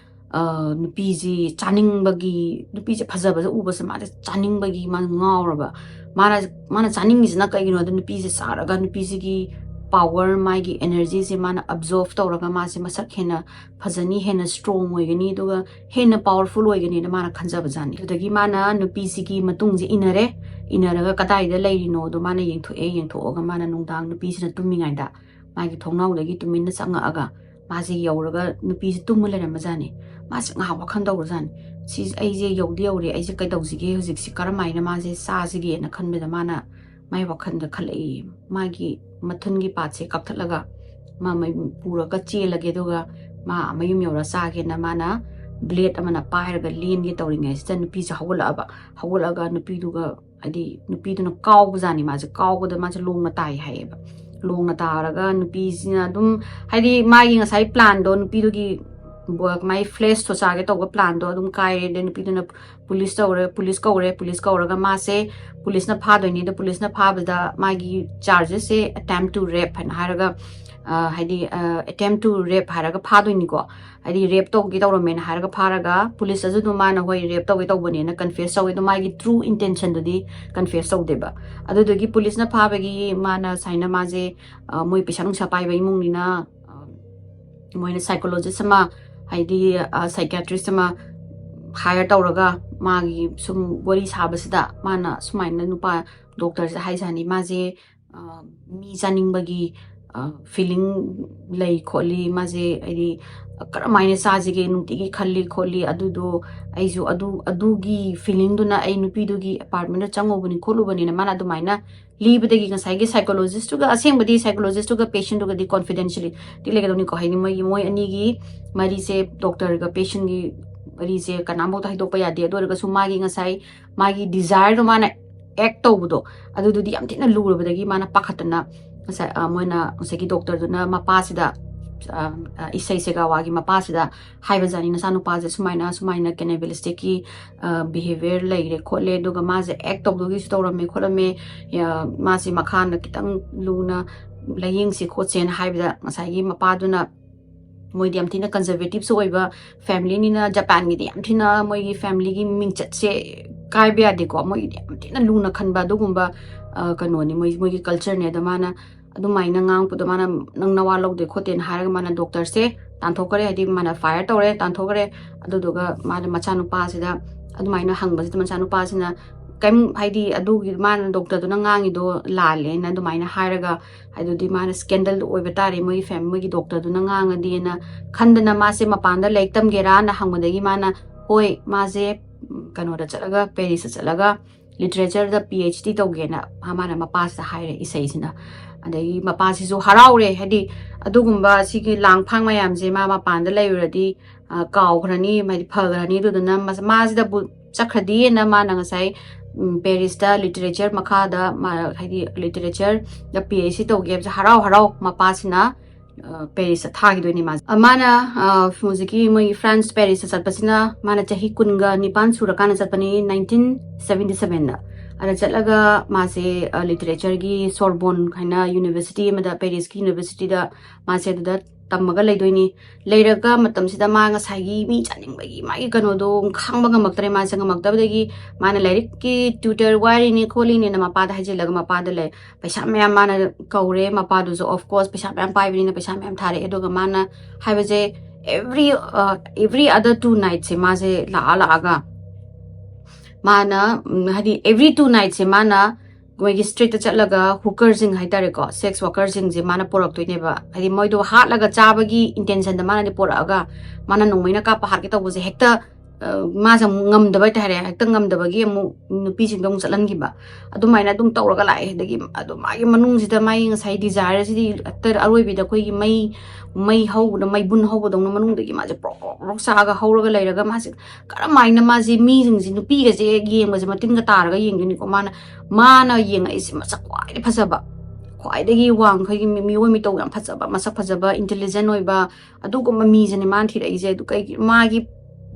ꯑ, ꯅꯨꯄꯤꯁꯤ ꯆꯥꯅꯤꯡꯕꯒꯤ, ꯅꯨꯄꯤꯁꯦ ꯐꯖꯕꯁꯦ ꯎꯕꯁꯦ ꯃꯥꯁꯦ ꯆꯥꯅꯤꯡꯕꯒꯤ ꯃꯥ ꯉꯥꯎꯔꯕ꯫ ꯃꯥꯅ, ꯃꯥꯅ ꯆꯥꯅꯤꯡꯉꯤꯁꯤꯅ ꯀꯩꯒꯤꯅꯣꯗ ꯅꯨꯄꯤꯁꯦ ꯆꯥꯔꯒ ꯅꯨꯄꯤꯁꯤꯒꯤ ꯄꯥꯋꯔ, ꯃꯥꯒꯤ ꯑꯦꯅꯔꯖꯤꯁꯦ ꯃꯥꯅ ꯑꯕꯖꯣꯔꯕ ꯇꯧꯔꯒ ꯃꯥꯁꯦ ꯃꯁꯛ ꯍꯦꯟꯅ ꯐꯖꯅꯤ, ꯍꯦꯟꯅ ꯁ꯭ꯇꯔꯣꯡ ꯑꯣꯏꯒꯅꯤ, ꯑꯗꯨꯒ ꯍꯦꯟꯅ ꯄꯥꯋꯔꯐꯨꯜ ꯑꯣꯏꯒꯅꯤꯅ ꯃꯥꯅ ꯈꯟꯖꯕꯖꯥꯠꯅꯤ꯫ ꯑꯗꯨꯗꯒꯤ ꯃꯥꯅ ꯅꯨꯄꯤꯁꯤꯒꯤ ꯃꯇꯨꯡꯁꯦ ꯏꯟꯅꯔꯦ꯫ ꯏꯟꯅꯔꯒ ꯀꯗꯥꯏꯗ ꯂꯩꯔꯤꯅꯣꯗꯣ ꯃꯥꯅ ꯌꯦꯡꯊꯣꯛꯑꯦ꯫ ꯌꯦꯡꯊꯣꯛꯑꯒ ꯃꯥꯅ ꯅꯨꯡꯗꯥꯡ ꯅꯨꯄꯤꯁꯤꯅ ꯇꯨꯝꯃꯤꯉꯩꯗ ꯃꯥꯒꯤ ꯊꯣꯡꯅꯥꯎꯗꯒꯤ ꯇꯨꯃꯤꯟꯅ ꯆꯪꯉꯛꯑꯒ ꯃꯥꯁꯦ ꯌꯧꯔꯒ ꯅꯨꯄꯤꯁꯦ ꯇꯨꯝꯃ ꯂꯩꯔꯝꯕꯖꯥꯠꯅꯤ꯫ ꯃꯥꯁꯦ ꯉꯥꯏꯍꯥꯛ ꯋꯥꯈꯜ ꯇꯧꯔꯖꯥꯠꯅꯤ꯫ "ꯁꯤ ꯑꯩꯁꯦ ꯌꯧꯗꯤ ꯌꯧꯔꯦ, ꯑꯩꯁꯦ ꯀꯩꯗꯧꯁꯤꯒꯦ ꯍꯧꯖꯤꯛꯁꯦ, ꯀꯔꯝꯍꯥꯏꯅ ꯃꯥꯁꯦ ꯆꯥꯁꯤꯒꯦꯅ" ꯈꯟꯕꯗ ꯃꯥꯅ ꯃꯥꯏ ꯋꯥꯈꯜꯗ ꯈꯜꯂꯛꯏ, ꯃꯥꯒꯤ ꯃꯊꯨꯟꯒꯤ ꯄꯥꯠꯁꯦ ꯀꯛꯊꯠꯂꯒ ꯃꯥ ꯃꯌꯨꯝ ꯄꯨꯔꯒ ꯆꯦꯜꯂꯒꯦ, ꯑꯗꯨꯒ ꯃꯥ ꯃꯌꯨꯝ ꯌꯧꯔ ꯆꯥꯒꯦꯅ ꯃꯥꯅ ꯕ꯭ꯂꯦꯗ ꯑꯃꯅ ꯄꯥꯏꯔꯒ ꯂꯦꯟꯒꯦ ꯇꯧꯔꯤꯉꯩꯁꯤꯗ ꯅꯨꯄꯤꯁꯦ ꯍꯧꯒꯠꯂꯛꯑꯕ꯫ ꯍꯧꯒꯠꯂꯛꯑꯒ ꯅꯨꯄꯤꯗꯨꯒ, ꯍꯥꯏꯗꯤ ꯅꯨꯄꯤꯗꯨꯅ ꯀꯥꯎꯕꯖꯥꯠꯅꯤ, ꯃꯥꯁꯦ ꯀꯥꯎꯕꯗ ꯃꯥꯁꯦ ꯂꯣꯡꯅ ꯇꯥꯏ ꯍꯥꯏꯌꯦꯕ꯫ ꯂꯣꯡꯅ ꯇꯥꯔꯒ ꯅꯨꯄꯤꯁꯤꯅ ꯑꯗꯨꯝ, ꯍꯥꯏꯗꯤ ꯃꯥꯒꯤ ꯉꯁꯥꯏ ꯄ꯭ꯂꯥꯟꯗꯣ, ꯅꯨꯄꯤꯗꯨꯒꯤ ꯕꯣ-, ꯃꯥꯒꯤ ꯐ꯭ꯂꯦꯁ ꯊꯣꯆꯥꯒꯦ ꯇꯧꯕ ꯄ꯭ꯂꯥꯟꯗꯣ ꯑꯗꯨꯝ ꯀꯥꯏꯔꯦ꯫ ꯑꯗꯩ ꯅꯨꯄꯤꯗꯨꯅ ꯄꯨꯂꯤꯁ ꯇꯧꯔꯦ, ꯄꯨꯂꯤꯁ ꯀꯧꯔꯦ, ꯄꯨꯂꯤꯁ ꯀꯧꯔꯒ ꯃꯥꯁꯦ ꯄꯨꯂꯤꯁꯅ ꯐꯥꯗꯣꯏꯅꯤ꯫ ꯑꯗꯣ ꯄꯨꯂꯤꯁꯅ ꯐꯥꯕꯗ ꯃꯥꯒꯤ ꯆꯥꯔꯖꯦꯁꯁꯦ attempt to rape ꯍꯥꯏꯅ ꯍꯥꯏꯔꯒ, ꯑ, ꯍꯥꯏꯗꯤ, ꯑ, attempt to rape ꯍꯥꯏꯔꯒ ꯐꯥꯗꯣꯏꯅꯤꯀꯣ꯫ ꯍꯥꯏꯗꯤ ꯔꯦꯞ ꯇꯧꯒꯦ ꯇꯧꯔꯝꯃꯦꯅ ꯍꯥꯏꯔꯒ ꯐꯥꯔꯒ, ꯄꯨꯂꯤꯁ ꯑꯗꯨꯗꯣ ꯃꯥꯅ ꯍꯣꯏ ꯔꯦꯞ ꯇꯧꯒꯦ ꯇꯧꯕꯅꯦꯅ ꯀꯟꯐꯦꯁ ꯇꯧꯋꯦ꯫ ꯑꯗꯣ ꯃꯥꯒꯤ ꯇ꯭ꯔꯨ ꯏꯟꯇꯦꯟꯁꯟꯗꯨꯗꯤ ꯀꯟꯐꯦꯁ ꯇꯧꯗꯦꯕ꯫ ꯑꯗꯨꯗꯨꯒꯤ ꯄꯨꯂꯤꯁꯅ ꯐꯥꯕꯒꯤ ꯃꯥꯅ ꯁꯨꯃꯥꯏꯅ ꯃꯥꯁꯦ, ꯑ, ꯃꯣꯏ ꯄꯩꯁꯥ ꯅꯨꯡꯁꯥ ꯄꯥꯏꯕ ꯏꯃꯨꯡꯅꯤꯅ, ꯑ, ꯃꯣꯏꯅ ꯁꯥꯏꯀꯣꯂꯣꯖꯤꯁ ꯑꯃ, ꯍꯥꯏꯗꯤ, ꯑ, ꯁꯥꯏꯀꯤꯌꯥꯇ꯭ꯔꯤꯁ ꯑꯃ ꯍꯥꯏꯌꯔ ꯇꯧꯔꯒ ꯃꯥꯒꯤ ꯁꯨꯝ ꯋꯥꯔꯤ ꯁꯥꯕꯁꯤꯗ ꯃꯥꯅ ꯁꯨꯃꯥꯏꯅ ꯅꯨꯄꯥ ꯗꯣꯛꯇꯔꯁꯤꯗ ꯍꯥꯏꯖꯥꯠꯅꯤ, ꯃꯥꯁꯦ, ꯑ, ꯃꯤ ꯆꯥꯅꯤꯡꯕꯒꯤ, ꯑ, ꯐꯤꯂꯤꯡ ꯂꯩ ꯈꯣꯠꯂꯤ, ꯃꯥꯁꯦ ꯍꯥꯏꯗꯤ ꯀꯔꯝꯍꯥꯏꯅ ꯆꯥꯁꯤꯒꯦ ꯅꯨꯡꯇꯤꯒꯤ ꯈꯜꯂꯤ ꯈꯣꯠꯂꯤ, ꯑꯗꯨꯗꯣ ꯑꯩꯁꯨ ꯑꯗꯨ, ꯑꯗꯨꯒꯤ ꯐꯤꯂꯤꯡꯗꯨꯅ ꯑꯩ ꯅꯨꯄꯤꯗꯨꯒꯤ ꯑꯦꯄꯥꯔꯠꯃꯦꯟꯗ ꯆꯪꯉꯨꯕꯅꯤ ꯈꯣꯠꯂꯨꯕꯅꯤꯅ ꯃꯥꯅ ꯑꯗꯨꯃꯥꯏꯅ ꯂꯤꯕꯗꯒꯤ ꯉꯁꯥꯏꯒꯤ ꯁꯥꯏꯀꯣꯂꯣꯖꯤꯁꯇꯨꯒ, ꯑꯁꯦꯡꯕꯗꯤ ꯁꯥꯏꯀꯣꯂꯣꯖꯤꯁꯇꯨꯒ ꯄꯦꯁꯦꯟꯗꯨꯒꯗꯤ ꯀꯣꯟꯐꯤꯗꯦꯟꯁꯤꯌꯦꯂꯤꯇꯤ ꯂꯩꯒꯗꯧꯅꯤꯀꯣ, ꯍꯥꯏꯗꯤ ꯃꯣꯏꯒꯤ, ꯃꯣꯏ ꯑꯅꯤꯒꯤ ꯃꯔꯤꯁꯦ, ꯗꯣꯛꯇꯔꯒ ꯄꯦꯁꯦꯟꯒꯤ ꯃꯔꯤꯁꯦ ꯀꯅꯥꯝꯐꯥꯎꯗ ꯍꯥꯏꯗꯣꯛꯄ ꯌꯥꯗꯦ꯫ ꯑꯗꯨ ꯑꯣꯏꯔꯒꯁꯨ ꯃꯥꯒꯤ ꯉꯁꯥꯏ ꯃꯥꯒꯤ ꯗꯤꯖꯥꯌꯔꯗꯣ ꯃꯥꯅ ꯑꯦꯛ ꯇꯧꯕꯗꯣ, ꯑꯗꯨꯗꯨꯗꯤ ꯌꯥꯝ ꯊꯤꯅ ꯂꯨꯔꯕꯗꯒꯤ ꯃꯥꯅ ꯄꯥꯈꯠꯇꯅ ꯉꯁꯥꯏ, ꯑ, ꯃꯣꯏꯅ ꯉꯁꯥꯏꯒꯤ ꯗꯣꯛꯇꯔꯗꯨꯅ ꯃꯄꯥꯁꯤꯗ, ꯑ, ꯑ, ꯏꯁꯩ ꯁꯦꯒꯥꯋꯥꯒꯤ ꯃꯄꯥꯁꯤꯗ ꯍꯥꯏꯕꯖꯥꯠꯅꯤ, "ꯅꯆꯥꯅꯨꯄꯥꯁꯦ ꯁꯨꯃꯥꯏꯅ, ꯁꯨꯃꯥꯏꯅ ꯀꯦꯅꯤꯕꯦꯂꯤꯁꯇꯤꯛꯀꯤ, ꯑ, ꯕꯤꯍꯦꯕꯤꯌꯔ ꯂꯩꯔꯦ ꯈꯣꯠꯂꯦ, ꯑꯗꯨꯒ ꯃꯥꯁꯦ ꯑꯦꯛ ꯇꯧꯗꯨꯒꯤꯁꯨ ꯇꯧꯔꯝꯃꯦ ꯈꯣꯠꯂꯝꯃꯦ, ꯑ, ꯃꯥꯁꯦ ꯃꯈꯥꯅ ꯈꯤꯇꯪ ꯂꯨꯅ ꯂꯥꯏꯌꯦꯡꯁꯤ ꯈꯣꯠꯁꯦꯅ" ꯍꯥꯏꯕꯗ ꯉꯁꯥꯏꯒꯤ ꯃꯄꯥꯗꯨꯅ, ꯃꯣꯏꯗꯤ ꯌꯥꯝ ꯊꯤꯅ ꯀꯟꯖꯔꯕꯦꯇꯤꯞꯁꯨ ꯑꯣꯏꯕ ꯐꯦꯃꯤꯂꯤꯅꯤꯅ, ꯖꯄꯥꯟꯒꯤꯗꯤ ꯌꯥꯝ ꯊꯤꯅ ꯃꯣꯏꯒꯤ ꯐꯦꯃꯤꯂꯤꯒꯤ ꯃꯤꯡꯆꯠꯁꯦ ꯀꯥꯏꯕ ꯌꯥꯗꯦꯀꯣ, ꯃꯣꯏꯒꯤꯗꯤ ꯌꯥꯝ ꯊꯤꯅ ꯂꯨꯅ ꯈꯟꯕ ꯑꯗꯨꯒꯨꯝꯕ, ꯑ, ꯀꯩꯅꯣꯅꯤ, ꯃꯣꯏ, ꯃꯣꯏꯒꯤ ꯀꯜꯆꯔꯅꯦ꯫ ꯑꯗꯣ ꯃꯥꯅ ꯑꯗꯨꯃꯥꯏꯅ ꯉꯥꯡꯉꯛꯄꯗꯣ ꯃꯥꯅ "ꯅꯪ ꯅꯋꯥ ꯂꯧꯗꯦ ꯈꯣꯠꯇꯦꯅ" ꯍꯥꯏꯔꯒ ꯃꯥꯅ ꯗꯣꯛꯇꯔꯁꯦ ꯇꯥꯟꯊꯣꯛꯈ꯭ꯔꯦ, ꯍꯥꯏꯗꯤ ꯃꯥꯅ ꯐꯥꯏꯌꯔ ꯇꯧꯔꯦ, ꯇꯥꯟꯊꯣꯛꯈ꯭ꯔꯦ꯫ ꯑꯗꯨꯗꯨꯒ ꯃꯥꯅ ꯃꯆꯥꯅꯨꯄꯥꯁꯤꯗ ꯑꯗꯨꯃꯥꯏꯅ ꯍꯪꯕꯁꯤꯗ ꯃꯆꯥꯅꯨꯄꯥꯁꯤꯅ ꯀꯩꯝ, ꯍꯥꯏꯗꯤ, ꯑꯗꯨꯒꯤ ꯃꯥꯅ ꯗꯣꯛꯇꯔꯗꯨꯅ ꯉꯥꯡꯉꯤꯗꯣ ꯂꯥꯜꯂꯦꯅ ꯑꯗꯨꯃꯥꯏꯅ ꯍꯥꯏꯔꯒ, ꯑꯗꯨꯗꯤ ꯃꯥꯅ scandal ꯑꯣꯏꯕ ꯇꯥꯔꯦ, ꯃꯣꯏꯒꯤ ꯐꯦꯝ-, ꯃꯣꯏꯒꯤ ꯗꯣꯛꯇꯔꯗꯨꯅ ꯉꯥꯡꯉꯗꯤꯅ ꯈꯟꯗꯅ ꯃꯥꯁꯦ ꯃꯄꯥꯟꯗ ꯂꯥꯏꯔꯤꯛ ꯇꯝꯒꯦꯔꯥꯅ ꯍꯪꯕꯗꯒꯤ ꯃꯥꯅ, ꯍꯣꯏ, ꯃꯥꯁꯦ, ꯎꯝ, ꯀꯩꯅꯣꯗ ꯆꯠꯂꯒ, ꯄꯦꯔꯤꯁꯇ ꯆꯠꯂꯒ literature ꯗ PhD ꯇꯧꯒꯦꯅ ꯃꯥ-, ꯃꯥꯅ ꯃꯄꯥꯁꯤꯗ ꯍꯥꯏꯔꯦ, ꯏꯁꯩꯁꯤꯅ꯫ ꯑꯗꯒꯤ ꯃꯄꯥꯁꯤꯁꯨ ꯍꯔꯥꯎꯔꯦ, ꯍꯥꯏꯗꯤ ꯑꯗꯨꯒꯨꯝꯕ ꯁꯤꯒꯤ ꯂꯥꯡ ꯐꯥꯡ ꯃꯌꯥꯝꯁꯦ ꯃꯥ ꯃꯄꯥꯟꯗ ꯂꯩꯔꯨꯔꯗꯤ, ꯑ, ꯀꯥꯎꯈ꯭ꯔꯅꯤ, ꯍꯥꯏꯗꯤ ꯐꯈ꯭ꯔꯅꯤ, ꯑꯗꯨꯗꯨꯅ ꯃꯁ-, ꯃꯥꯁꯤꯗꯕꯨ ꯆꯠꯈ꯭ꯔꯗꯤꯅ ꯃꯥꯅ ꯉꯁꯥꯏ, ꯎꯝ, ꯄꯦꯔꯤꯁꯇ literature ꯃꯈꯥꯗ ꯃꯥ, ꯍꯥꯏꯗꯤ literature ꯗ PhD ꯇꯧꯒꯦ ꯍꯥꯏꯕꯁꯦ ꯍꯔꯥꯎ ꯍꯔꯥꯎ ꯃꯄꯥꯁꯤꯅ, ꯑ, ꯄꯦꯔꯤꯁꯇ ꯊꯥꯈꯤꯗꯣꯏꯅꯦ ꯃꯥꯁꯦ꯫ ꯑ, ꯃꯥꯅ, ꯑ, ꯍꯧꯖꯤꯛꯀꯤ ꯃꯣꯏꯒꯤ ꯐ꯭ꯔꯥꯟꯁ ꯄꯦꯔꯤꯁꯇ ꯆꯠꯄꯁꯤꯅ ꯃꯥꯅ ꯆꯍꯤ ꯀꯨꯟꯒ ꯅꯤꯄꯥꯟ ꯁꯨꯔꯀꯥꯟꯗ ꯆꯠꯄꯅꯤ, nineteen seventy seven ꯗ꯫ ꯑꯗ ꯆꯠꯂꯒ ꯃꯥꯁꯦ, ꯑ, literature ꯒꯤ Sorbonne ꯍꯥꯏꯅ university ꯑꯃꯗ, ꯄꯦꯔꯤꯁꯀꯤ university ꯗ ꯃꯥꯁꯦ ꯑꯗꯨꯗ ꯇꯝꯃꯒ ꯂꯩꯗꯣꯏꯅꯤ꯫ ꯂꯩꯔꯒ ꯃꯇꯝꯁꯤꯗ ꯃꯥ ꯉꯁꯥꯏꯒꯤ ꯃꯤ ꯆꯥꯅꯤꯡꯕꯒꯤ ꯃꯥꯒꯤ ꯀꯩꯅꯣꯗꯣ ꯈꯥꯡꯕ ꯉꯝꯃꯛꯇ꯭ꯔꯦ꯫ ꯃꯥꯁꯦ ꯉꯝꯃꯛꯇꯕꯗꯒꯤ ꯃꯥꯅ ꯂꯥꯏꯔꯤꯛꯀꯤ tutor ꯋꯥꯔꯤꯅꯤ ꯈꯣꯠꯂꯤꯅꯦꯅ ꯃꯄꯥꯗ ꯍꯥꯏꯖꯤꯜꯂꯒ ꯃꯄꯥꯗ ꯂꯩ-, ꯄꯩꯁꯥ ꯃꯌꯥꯝ ꯃꯥꯅ ꯀꯧꯔꯦ꯫ ꯃꯄꯥꯗꯨꯁꯨ, of course, ꯄꯩꯁꯥ ꯃꯌꯥꯝ ꯄꯥꯏꯕꯅꯤꯅ ꯄꯩꯁꯥ ꯃꯌꯥꯝ ꯊꯥꯔꯛꯑꯦ꯫ ꯑꯗꯨꯒ ꯃꯥꯅ ꯍꯥꯏꯕꯁꯦ, every, ꯑ, every other two night ꯁꯦ ꯃꯥꯁꯦ ꯂꯥꯛꯑ ꯂꯥꯛꯑꯒ ꯃꯥꯅ, ꯎꯝ, ꯍꯥꯏꯗꯤ every two night ꯁꯦ ꯃꯥꯅ ꯃꯣꯏꯒꯤ street ꯇ ꯆꯠꯂꯒ hooker ꯁꯤꯡ ꯍꯥꯏꯇꯥꯔꯦꯀꯣ, sex worker ꯁꯤꯡꯁꯦ ꯃꯥꯅ ꯄꯨꯔꯛꯇꯣꯏꯅꯦꯕ꯫ ꯍꯥꯏꯗꯤ ꯃꯣꯏꯗꯣ ꯍꯥꯠꯂꯒ ꯆꯥꯕꯒꯤ intention ꯗ ꯃꯥꯅꯗꯤ ꯄꯨꯔꯛꯑꯒ, ꯃꯥꯅ ꯅꯣꯡꯃꯩꯅ ꯀꯥꯞꯄ ꯍꯥꯠꯀꯦ ꯇꯧꯕꯁꯦ ꯍꯦꯛꯇ, ꯑ, ꯃꯥꯁꯦ ꯑꯃꯨꯛ ꯉꯝꯗꯕ ꯍꯥꯏꯇꯥꯔꯦ, ꯍꯦꯛꯇ ꯉꯝꯗꯕꯒꯤ ꯑꯃꯨꯛ ꯅꯨꯄꯤꯁꯤꯡꯗꯣ ꯑꯃꯨꯛ ꯆꯠꯍꯟꯈꯤꯕ꯫ ꯑꯗꯨꯃꯥꯏꯅ ꯑꯗꯨꯝ ꯇꯧꯔꯒ ꯂꯥꯛꯑꯦ꯫ ꯑꯗꯒꯤ ꯑꯗꯣ ꯃꯥꯒꯤ ꯃꯅꯨꯡꯁꯤꯗ ꯃꯥꯒꯤ ꯉꯁꯥꯏ desire ꯁꯤꯗꯤ ꯍꯦꯛꯇ ꯑꯔꯣꯏꯕꯤꯗ ꯑꯩꯈꯣꯏꯒꯤ ꯃꯩ, ꯃꯩ ꯍꯧꯕꯗ, ꯃꯩꯕꯨꯟ ꯍꯧꯕꯗꯧꯅ ꯃꯅꯨꯡꯗꯒꯤ ꯃꯥꯁꯦ ꯄ꯭ꯔꯣꯛ ꯄ꯭ꯔꯣꯛ ꯄ꯭ꯔꯣꯛ ꯆꯥꯛꯑꯒ ꯍꯧꯔꯒ ꯂꯩꯔꯒ ꯃꯥꯁꯦ ꯀꯔꯝꯍꯥꯏꯅ ꯃꯥꯁꯦ ꯃꯤꯁꯤꯡꯁꯦ, ꯅꯨꯄꯤꯒꯁꯦ ꯌꯦꯡꯕꯁꯦ ꯃꯇꯤꯟꯒ ꯇꯥꯔꯒ ꯌꯦꯡꯗꯣꯏꯅꯤꯀꯣ꯫ ꯃꯥꯅ, ꯃꯥꯅ ꯌꯦꯡꯉꯛꯏꯁꯦ ꯃꯁꯛ ꯈ꯭ꯋꯥꯏꯗꯒꯤ ꯐꯖꯕ, ꯈ꯭ꯋꯥꯏꯗꯒꯤ ꯋꯥꯡ, ꯑꯩꯈꯣꯏꯒꯤ ꯃꯤ-, ꯃꯤꯑꯣꯏ ꯃꯤꯇꯧ ꯌꯥꯝ ꯐꯖꯕ, ꯃꯁꯛ ꯐꯖꯕ, intelligent ꯑꯣꯏꯕ, ꯑꯗꯨꯒꯨꯝꯕ ꯃꯤꯁꯤꯅꯦ ꯃꯥꯅ ꯊꯤꯔꯛꯏꯁꯦ꯫ ꯑꯗꯨ ꯀꯩꯒꯤ ꯃꯥꯒꯤ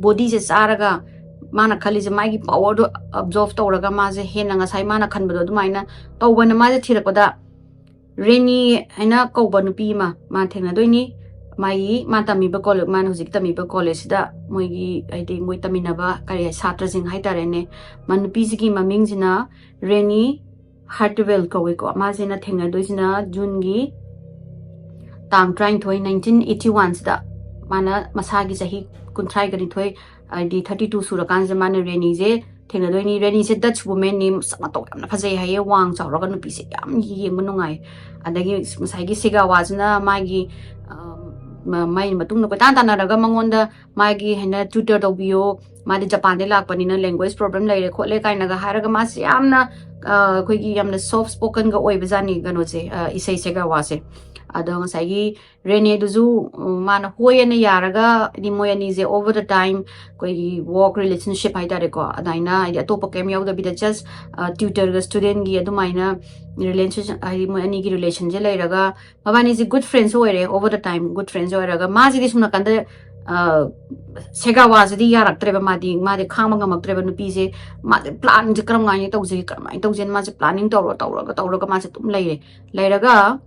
body ꯁꯦ ꯆꯥꯔꯒ ꯃꯥꯅ ꯈꯜꯂꯤꯁꯦ ꯃꯥꯒꯤ power ꯗꯣ absorb ꯇꯧꯔꯒ ꯃꯥꯁꯦ ꯍꯦꯟꯅ ꯉꯁꯥꯏ ꯃꯥꯅ ꯈꯟꯕꯗꯣ ꯑꯗꯨꯃꯥꯏꯅ ꯇꯧꯕꯅ ꯃꯥꯁꯦ ꯊꯤꯔꯛꯄꯗ ꯔꯦꯅꯤ ꯍꯥꯏꯅ ꯀꯧꯕ ꯅꯨꯄꯤ ꯑꯃ ꯃꯥ ꯊꯦꯡꯅꯗꯣꯏꯅꯤ꯫ ꯃꯥꯒꯤ, ꯃꯥ ꯇꯝꯃꯤꯕ ꯀꯣꯂꯦ-, ꯃꯥꯅ ꯍꯧꯖꯤꯛ ꯇꯝꯃꯤꯕ ꯀꯣꯂꯦꯖꯁꯤꯗ ꯃꯣꯏꯒꯤ, ꯍꯥꯏꯗꯤ ꯃꯣꯏ ꯇꯝꯃꯤꯟꯅꯕ ꯀꯔꯤ ꯁꯥꯇ꯭ꯔꯁꯤꯡ ꯍꯥꯏꯇꯥꯔꯦꯅꯦ꯫ ꯃꯥ ꯅꯨꯄꯤꯁꯤꯒꯤ ꯃꯃꯤꯡꯁꯤꯅ ꯔꯦꯅꯤ ꯍꯥꯔꯇꯋꯦꯜ ꯀꯧꯏꯀꯣ꯫ ꯃꯥꯁꯤꯅ ꯊꯦꯡꯅꯗꯣꯏꯁꯤꯅ ꯖꯨꯟꯒꯤ ꯇꯥꯡ ꯇꯔꯥꯅꯤꯊꯣꯏ, nineteen eighty one ꯁꯤꯗ꯫ ꯃꯥꯅ ꯃꯁꯥꯒꯤ ꯆꯍꯤ ꯀꯨꯟꯊ꯭ꯔꯥꯒ ꯅꯤꯊꯣꯏ, ꯍꯥꯏꯗꯤ thirty two ꯁꯨꯔꯀꯥꯟꯁꯤꯗ ꯃꯥꯅ ꯔꯦꯅꯤꯁꯦ ꯊꯦꯡꯅꯗꯣꯏꯅꯤ꯫ ꯔꯦꯅꯤꯁꯦ Dutch womanꯅꯤ, ꯃꯁꯛ ꯃꯇꯧ ꯌꯥꯝꯅ ꯐꯖꯩ ꯍꯥꯏꯌꯦ, ꯋꯥꯡ ꯆꯥꯎꯔꯒ ꯅꯨꯄꯤꯁꯦ ꯌꯥꯝ ꯌꯦꯡꯕ ꯅꯨꯡꯉꯥꯏ꯫ ꯑꯗꯒꯤ ꯉꯁꯥꯏꯒꯤ ꯁꯦꯒꯥꯋꯥꯁꯤꯅ ꯃꯥꯒꯤ, ꯑ, ꯃ-, ꯃꯥꯒꯤ ꯃꯇꯨꯡꯗ ꯀꯣꯏꯇꯥꯟ ꯇꯥꯟꯅꯔꯒ ꯃꯉꯣꯟꯗ ꯃꯥꯒꯤ ꯍꯥꯏꯅ tutor ꯇꯧꯕꯤꯌꯣ, ꯃꯥꯗꯤ ꯖꯄꯥꯟꯗꯩ ꯂꯥꯛꯄꯅꯤꯅ language problem ꯂꯩꯔꯦ ꯈꯣꯠꯂꯦ ꯀꯥꯏꯅꯒ ꯍꯥꯏꯔꯒ ꯃꯥꯁꯦ ꯌꯥꯝꯅ, ꯑ, ꯑꯩꯈꯣꯏꯒꯤ ꯌꯥꯝꯅ soft spokenꯒ ꯑꯣꯏꯕꯖꯥꯠꯅꯤ ꯀꯩꯅꯣꯁꯦ, ꯑ, ꯏꯁꯩ ꯁꯦꯒꯥꯋꯥꯁꯦ꯫ ꯑꯗꯣ ꯉꯁꯥꯏꯒꯤ ꯔꯦꯅꯦꯗꯨꯁꯨ, ꯎꯝ, ꯃꯥꯅ ꯍꯣꯏ ꯑꯅ ꯌꯥꯔꯒ, ꯍꯥꯏꯗꯤ ꯃꯣꯏ ꯑꯅꯤꯁꯦ over the time ꯑꯩꯈꯣꯏꯒꯤ work relationship ꯍꯥꯏꯇꯥꯔꯦꯀꯣ, ꯑꯗꯨꯃꯥꯏꯅ ꯍꯥꯏꯗꯤ ꯑꯇꯣꯞꯄ ꯀꯩꯝ ꯌꯥꯎꯗꯕꯤꯗ just, ꯑ, tutorꯒ studentꯒꯤ ꯑꯗꯨꯃꯥꯏꯅ relationship, ꯍꯥꯏꯗꯤ ꯃꯣꯏ ꯑꯅꯤꯒꯤ relationꯁꯦ ꯂꯩꯔꯒ ꯃꯕꯥꯅꯤꯁꯦ good friends ꯑꯣꯏꯔꯦ, over the time good friends ꯑꯣꯏꯔꯒ ꯃꯥꯁꯤꯗꯤ ꯁꯨꯝ ꯅꯥꯀꯟꯗ, ꯑ, ꯁꯦꯒꯥꯋꯥꯁꯤꯗꯤ ꯌꯥꯔꯛꯇ꯭ꯔꯦꯕ, ꯃꯥꯗꯤ, ꯃꯥꯗꯤ ꯈꯥꯡꯕ ꯉꯝꯃꯛꯇ꯭ꯔꯦꯕ ꯅꯨꯄꯤꯁꯦ꯫ ꯃꯥꯁꯦ planꯁꯦ ꯀꯔꯝ ꯍꯥꯏꯅ ꯇꯧꯁꯤꯒꯦ, ꯀꯔꯝꯍꯥꯏꯅ ꯇꯧꯁꯤꯒꯦꯅ ꯃꯥꯁꯦ planning ꯇꯧꯔ ꯇꯧꯔꯒ ꯇꯧꯔꯒ ꯃꯥꯁꯦ ꯑꯗꯨꯝ ꯂꯩꯔꯦ꯫ ꯂꯩꯔꯒ